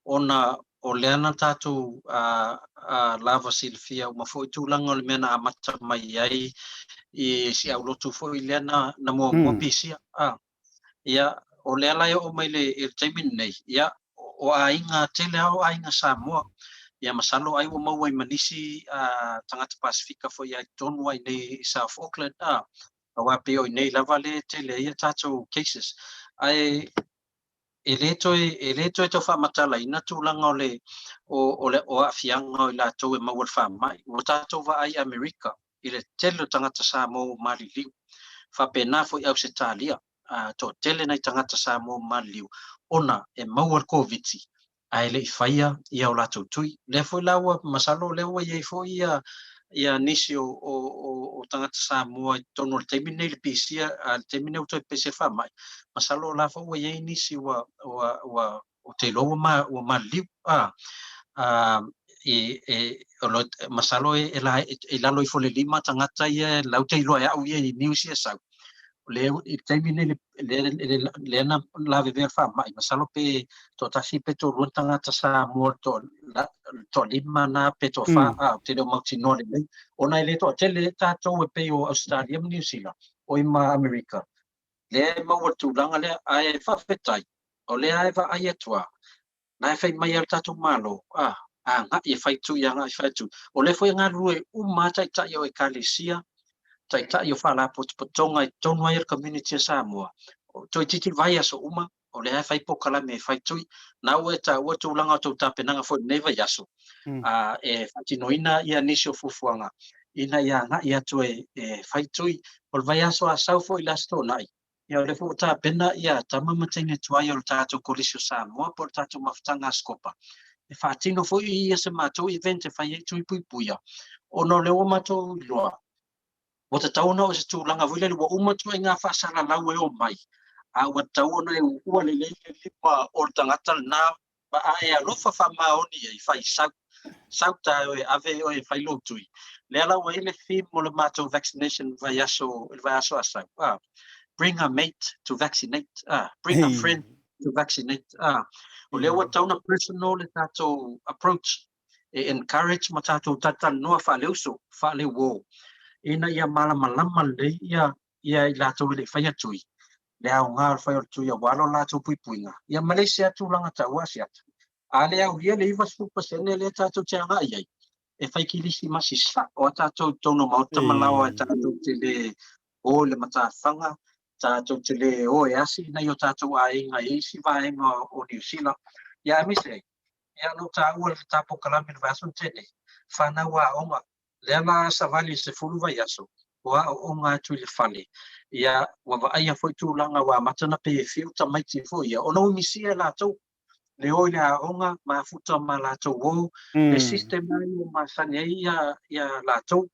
ona o lea na tatou lava silafia uma foi tulaga o le mea na amata mai ai i si aulotu foi lea na muamua pisia. Ia, o lea la e oo mai i le taimi lenei, ia, o aiga tele lava o aiga Samoa. Ia masalo ai ua maua ai ma nisi tagata Pasefika foi i totonu lava i inei i South Auckland, aua pei o i inei lava lea e tele ai a tatou cases. Ae e le toe, e le toe tau faamatalaina tulaga o le, o, o le, o aafiaga o i latou e maua i le faamai. Ua tatou vaai i Amerika i le tele o tagata Samoa ua maliliu. Faapena foi Ausetalia, a toatele nai tagata Samoa ua maliliu ona e maua le Koviti ae le i faia ia o latou tui. Lea foi la ua masalo o lea ua i ai foi ia ia nisi o o o tagata Samoa i totonu o le taimi lenei i le pisia, a le taimi lenei ua toe pese le faamai, masalo o la foi ua i ai nisi ua ua ua ou te iloa ua ma ua maliliu a a i e o lo masalo e e la e lalo ifo i le lima tagata ia lau te iloa e au ia i news ia e sau. Lea i le taimi lenei lea na lavevea le faamai, masalo pe toatasi pe toalua ni tagata Samoa toalima na pe toafa, a ou te le o mautinoa lelei, ona e le toatele tatou e pei o Ausetalia ma Niu Sila, oi ma Amerika, lea e maua le tulaga lea. Ae faafetai, o lea e vaai atu lava, Na e fai mai lava le tatou Malo, a, agai e fai tui, agai e fai tui. O lea foi e galulue uma lava taitai o Ekalesia, taitai o faalapotopotoga i totonu lava ia o le community a Samoa, toeitiiti vaiaso uma, o lea lava e fai polokalame e fai tui. Na ua e taua tulaga o tou tapenaga foi i lenei vaiaso, a, e faatinoina ia nisi o fuafuaga ina ia agai atu e fai tui. O le vaiaso a sau foi i le Aso Toonai, Ia o lea foi ua tapena ia tama ma teine tuai o le tatou Kolisi o Samoa po o le tatou mafutaga a Sikopa e faatino foi ia se matou event e fai ai tui puipuia ona o lea ua matou iloa ua tatau ona oo i se tulaga foi lele ua uma ituaiga faasalalau e omai a ua tatau ona e uua lelei le lima o le tagata lena Ma a e alofa faamaoni ai, fai sau, sau ta oe, ave oe e fai lou tui. Lea la ua i ai le theme o le matou vaccination vaiaso, i le vaiaso a sau, a, bring a mate to vaccinate, a, bring a friend to vaccinate, a. O lea ua tatau ona personal le tatou approach e encourage ma tatou talatalanoa faaleuso, faaleuo, ina ia malamalama lelei ia ia i latou e le i faia tui, le aoga o le fai o le tui aua lo latou puipuiga, ia ma le isi lava tulaga taua Asiata. A le aulia le 90% lea tatou te agai i ai, e fai kilisimasi sao a tatou i totonu o maota ma laoa e tatou te le o i le matafaga, tatou te le o e asi nai o tatou aiga i isi vaega o Niu Sila, ia aemaise ai, ia na ou taua i le ta polokalame i le vaiaso na tea nei, fanau aoga Lea la savali i le 10 vaiaso, o aoaoga atu i le fale, ia ua vaaia foi tulaga ua amata ona pei e fiu tamaiti foi ia, ona ua misia e latou le o i le aoga, mafuta ma latou o, le system lava ia ua masani ai ia, ia latou.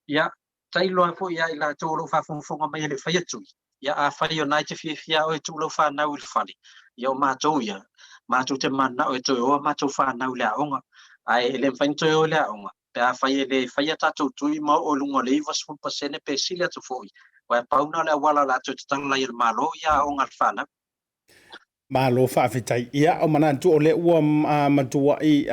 Ia, tailo lava foi ia i latou o lo o faafogafoga mai e le i faia tui, Ia afai o na e te fiafia oe e tuu lau fanau i le fale, ia o matou ia, matou te mananao e toe o a matou fanau i le aoga, ae e le mafai ona toe o i le aoga, pe afai e le faia tatou tui ma oo i luga o le 90% pe sili atu foi, aua e pau na o le auala o le a toe tatala ai e le Malo ia aoga a le fanau. Malo faafetai. Ia, o manatu o lea ua matuai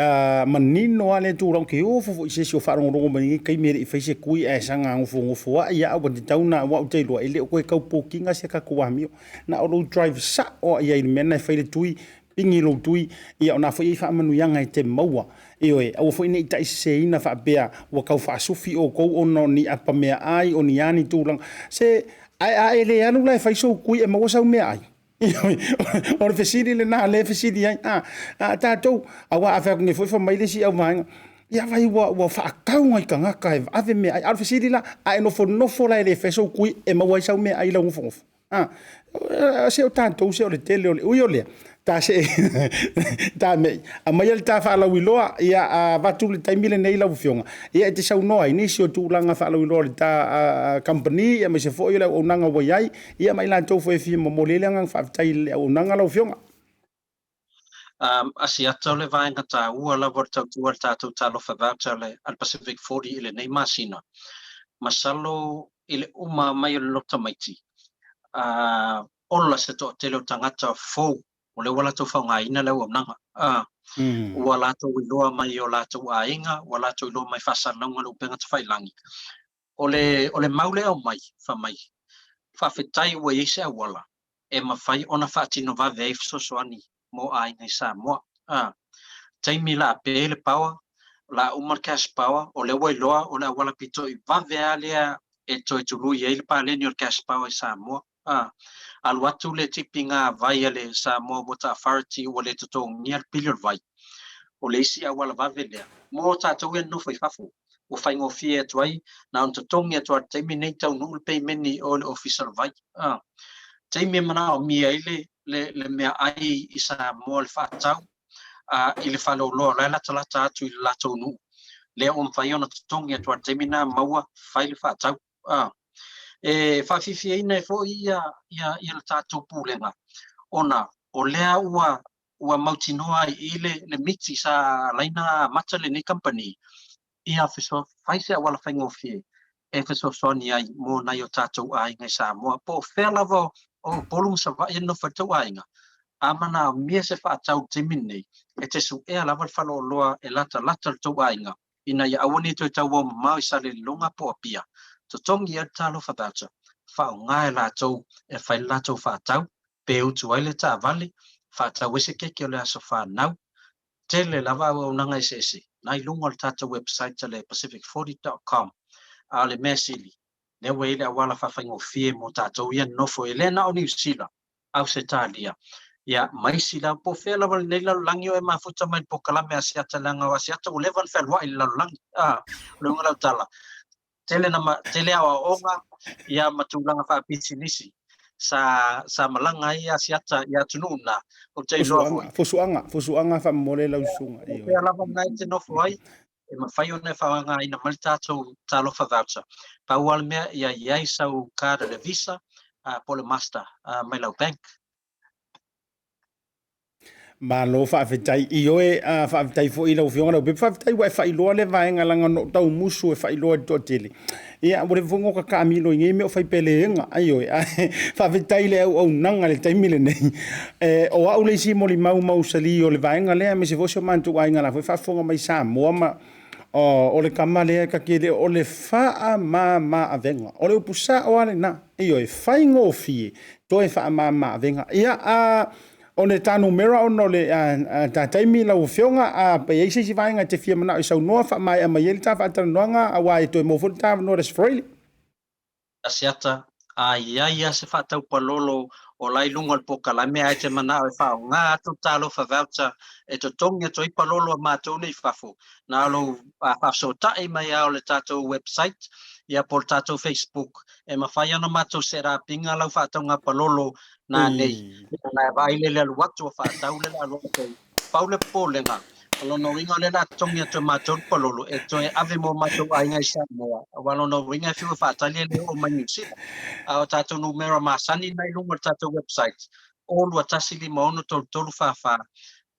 manino lava lea tulaga. Ou te ofo foi i se isi o faalogologo mai i lenei taimi e le i fai se tui ae saga nofonofo ai au ua tatau ona, aua ou te iloa e le o toe tau pokiga si a tatou amio. Na o lou drive sao lava i ai i le mea lena e fai le tui, pigi lou tui, ia o na foi e i ai faamanuiaga e te maua. Ioe, aua foi ne i taiseseina faapea ua tau faasufi outou ona o ni apa meaai, o ni a ni tulaga. Se, ae a e le alu la e fai sou tui e maua sau meaai. O le fesili lena lea e fesili ai, a, a tatou, aua a fai atu nei foi fai mai le isi auvaega, ia vai ua, ua faatau nai tagata e ave meaai. A o le fesili la, a e nofonofo la e le faia sou tui e maua ai sau meaai i lau nofonofo? A, se o tatou se o le tele o le ui o lea, ta se ta mei, aumaia le ta faalauiloa, ia avatu le taimi lenei lau afioga, ia e te saunoa ai nisi o tulaga faalauiloa o le ta kamupani, aemaise foi o le auaunaga ua i ai, ia ma i latou foi e fia momoli ai le agaga faafetai i le auaunaga lau afioga. Asiata o le vaega taua lava o le tautua a le tatou Talofa Voucher a le Pacific 40 i lenei masina. Masalo i le uma mai o le loto tamaiti, ola se toatele o tagata fou o lea ua latou faaaogaina le auaunaga. Ua latou iloa mai i o latou aiga, ua latou iloa mai faasalalauga o le upega tafailagi. O le, o le mau lea e aumai, fai mai, faafetai ua i ai se auala e mafai ona faatino vave ai fesoasoani mo aiga i Samoa. A taimi la pe le power, la uma le cash power, o lea ua iloa o le auala pitoi vave lava lea e toe tului ai le paleni o le cash power i Samoa. A alu atu le tipiga vai a le Samoa Water Authority ua le totogia le pili o le vai. O le isi auala vave lea mo tatou ia nonofo i fafo ua faigofie atu ai na ona totogi atu lava i le taimi lenei taunuu le peimeni o le Ofisa o le Vai. A taimi e manaomia ai le, le, le meaai i Samoa le faatau a, i le faleoloa o la e latalata atu i le latou nuu, lea ua mafai ona totogi atu lava i le taimi lena maua fai le faatau. A e faafiafiaina ai foi ia, ia, ia le tatou Pulega ona o lea ua ua mautinoa ai i le, le miti sa alaina amata lenei kamupani, ia fai se auala faigofie e fesoasoani ai mo nai o tatou aiga i Samoa. Po o fea lava o Upolu ma Savaii e nonofo ai le tou aiga, a manaomia se faatau i le taimi lenei, e te suea lava le faleoloa e latalata i le tou aiga, ina ia aua ne i toe tauau mamao i Salelologa po o Apia. Totogi ai le Talofa Voucher, faaaoga e latou e fai le latou faatau, pe utu ai le taavale, faatau ai se keke o le aso fanau. Tele lava auaunaga eseese na i luga o le tatou website a le pacific40 dot com. A o le mea sili, lea ua i ai le auala faafaigofie mo tatou ia nonofo e le na o Niu Sila, Ausetalia, ia, ma isi lava, po o fea lava lenei lalolagi o e mafuta mai i le polokalame a Asiata leaga o Asiata ua leva ona fealuai i le lalolagi. A, o le uiga o lau tala, tele na ma, tele aoaoga ia ma tulaga faapisinisi sa sa malaga ai Asiata i atunuu na, ou te iloa foi. Fusuaga, fusuaga faamomoli lau susuga. Po o fea lava na e te nofo ai, e mafai ona e faaaogaina mai le tatou Talofa Voucher. Pau lava le mea ia i ai sau card a le Visa po o le Master mai lau bank. Malo faafetai. Ioe, faafetai foi i lau Afioga Leaupepe. Faafetai ua e faailoa lea vaega leaga na ou tau musu e faailoa i le toatele. Ia, ua leva foi ona ota taamilo i nei mea o faipeleega. Ioe, ae faafetai i le auaunaga i le taimi lenei. E, o au le isi molimau mausali o le vaega lea, aemaise foi si o matou aiga la foi e faafofoga mai i Samoa ma o le tama lea ta te le o le faamama avega. O le upu sao lava lena. Ioe, faigofie toe faamama avega. Ia, a O le ta numera ona o le ta taimi lau Afioga, a pe i ai se isi vaega e te fia manao e saunoa, faamaea mai ai le ta faatalanoaga, aua e toe maua foi le ta avanoa i le Aso Faraile. Asiata, A i ai lava se faataupalolo o la i luga o le polokalame ae te manao e faaaoga atu le Talofa Voucher e totogi atu ai palolo a matou nei i fafo, na o lou faafesootai mai lava o le tatou website ia po o le tatou Facebook e mafai ona matou set up ina lau faatauga palolo na nei. Na e vaai le le alu atu o faatau le le alu atu ai. Pau le popolega, o lona uiga o lea o le a totogi atu e matou le palolo e toe ave mo matou aiga i Samoa, aua lona uiga e fiu e faatali e le oo mai Niu Sila. A o tatou numera masani na i luga o le tatou website, 0 2 1 5 6 3 3 4 4,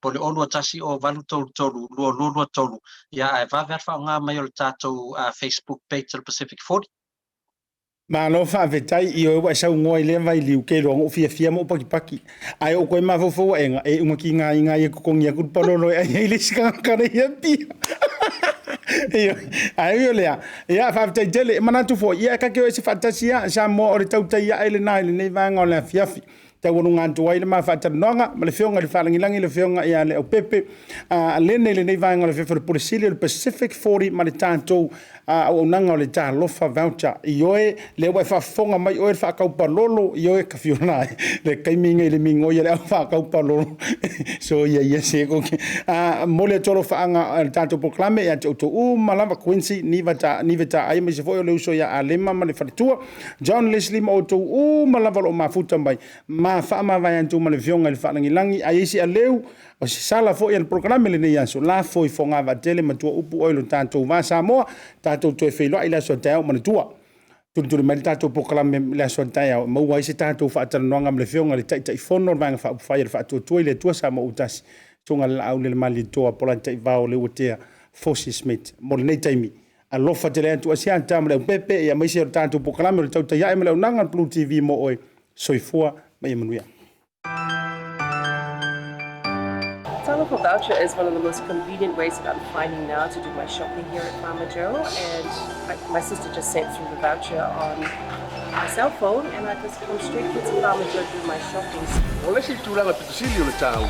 po o le 0 2 1 0 8 3 3 2 2 2 3, ia ae vave lava le faaaoga mai o le tatou Facebook page o le Pacific 40. Malo faafetai ioe ua e saunoa i lea vailiu ke iloa na ou fiafia ma ou pakipaki. Ae ou koe mafaufau aʻega e uma kigaina ai e totogi atu le palolo e ai ai le isi tagata le ia pia. Ioe, ae ui o lea, ia faafetai tele. E manatu foi, ia e ta te o ese faatasi lava Samoa o le tautai ae lena i lenei vaega o le afiafi. Taualuga atu ai le ma faatalanoaga ma le Afioga i le Faalagilagi le Afioga ia Leaupepe Lene i lenei vaega o le afiafi o le Pule Sili o le Pacific 40 ma le tatou auaunaga o le Talofa Voucher. Ioe, lea ua e faafofoga mai oe le faakaupalolo, ioe ka fiona ai le taimi nei le migoi le au faakaupalolo. So ia ia se ko ke momoli atu alofaaga le tatou polokalame ia te outou uma lava Quincy Niva ta Niva ta ai aemaise foi o le uso ia Alema ma le faletua John Leslie ma outou uma lava o lo o mafuta mai ma faamavae atu ma le Afioga i le Faalagilagi. A i ai se aleu o se sala foi a le polokalame lenei aso, lafo i fogavaatele matua upu oe lo tatou va Samoa, tatou toe feiloai i le aso a taeao. Manatua, tulituli mai le tatou polokalame i le aso a taeao e maua ai se tatou faatalanoaga ma le Afioga i le Taitaifono o le Vaega Faaupufai a le Faatuatua i le Atua Samoa ua Tasi, Susuga i le Laaulialemalietoa Polataivao Leuatea Fosi Smith. Mo lenei taimi, alofa tele atu Asiata ma Leaupepe, aemaise o le tatou polokalame o le Tautai Ae ma le Auaunaga a le Blue TV mo oe. Soifua ma ia manuia. Talofa Voucher is one of the most convenient ways that I'm finding now to do my shopping here at Farmer Joe, and my sister just sent through the voucher on my cell phone, and I just come straight here to Farmer Joe to do my shopping. O le isi tulaga pito sili o le taua,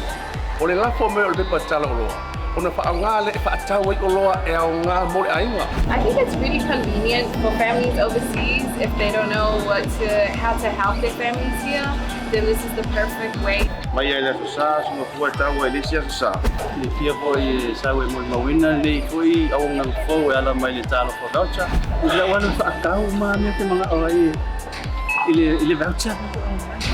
o le lafo mai o le pepa tala oloa, ona faaaoga lea e faatau ai oloa e aoga mo le aiga. I think it's really convenient for families overseas if they don't know what to, how to help their families here, then this is the perfect way. Mai ai le Aso Sa, suga fua e taua i le isi Aso Sa. Silafia foi e sau e molimauina lenei foi auaunaga fou e ala mai le Talofa Voucher. I lau alu faatau ma mea te manao ai i le i le voucher.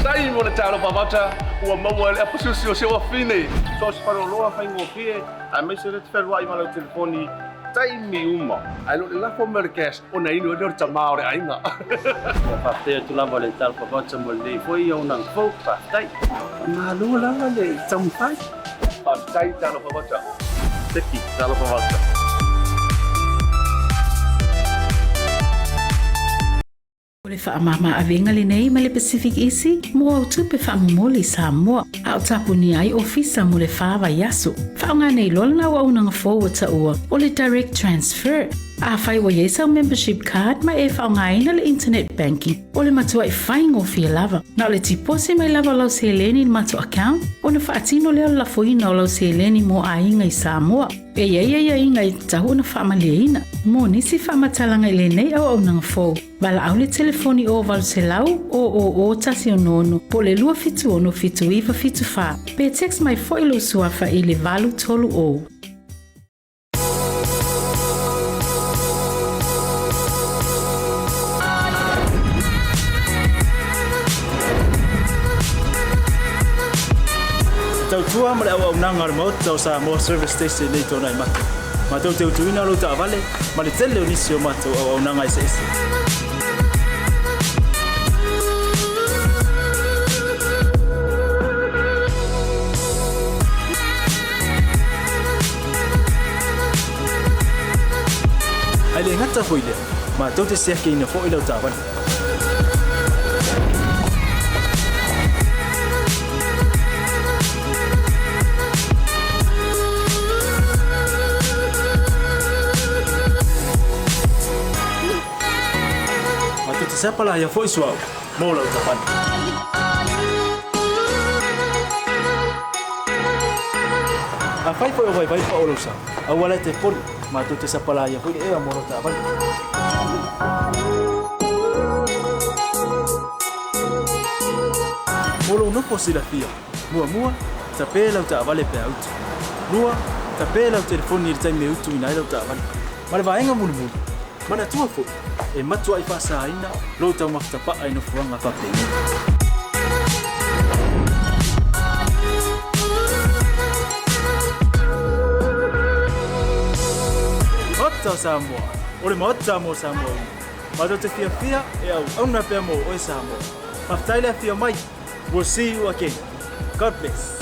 Tai mo le Talofa Voucher ua maua e le apasiosi o si ou afine. So o se faleoloa faigofie aemaise le te fealuai ma lau telefoni taimi uma. Ae le o le lafo mai o le cash ona inu ai lea o le tama o le aiga. Ia faafetai atu lava le Talofa Voucher mo lenei foi auaunaga fou. Faafetai. Faamalo lava le taumafai. Faafetai Talofa Voucher. Seki Talofa Voucher. O le faamama avega lenei mai le Pacific Easy mo au tupe faamomoli i Samoa, a o tapunia ai ofisa mo le fa vaiaso. Faaaoga nei loa lana auaunaga fou ua taua o le Direct Transfer. Afai ua i ai sau membership card ma e faaaogaina le internet banking, o le matuai faigofie lava. Na o le tiposi mai lava o lau seleni i le matou account ona faatino lea o le lafoina o lau seleni mo aiga i Samoa. E i ai aiaiga e tatau ona faamalieina. Mo nisi faamatalaga i lenei auaunaga fou, valaau le telefoni o 800 000 166 po o le 276 7974 pe text mai foi lou suafa i le 830. Le tautua ma le auaunaga a le Maota o Samoa Service Station nei tona i matou. Matou te utuina lou taavale ma le tele o nisi o matou auaunaga eseese. Ae le gata foi lea, matou te siakiina foi lau taavale. Matou te sapalaia foi suauu mo lau taavale. Afai foi o vaivai pa o lou sa, aua la e te poli, matou te sapalaia foi le ea mo lau taavale. Mo lou nofo silafia, muamua, tape lau taavale pe a utu. Lua, tape lau telefoni i le taimi e utuina ai lau taavale. Ma le vaega mulimuli, manatua foi, e matuai faasaina lou taumafa tapaa i nofoaga faapenei. Maota o Samoa, o le Maota mo Samoa uma. Matou te fiafia e auauna pea mo oe Samoa. Faafetai le afio mai. We'll see you again. God bless.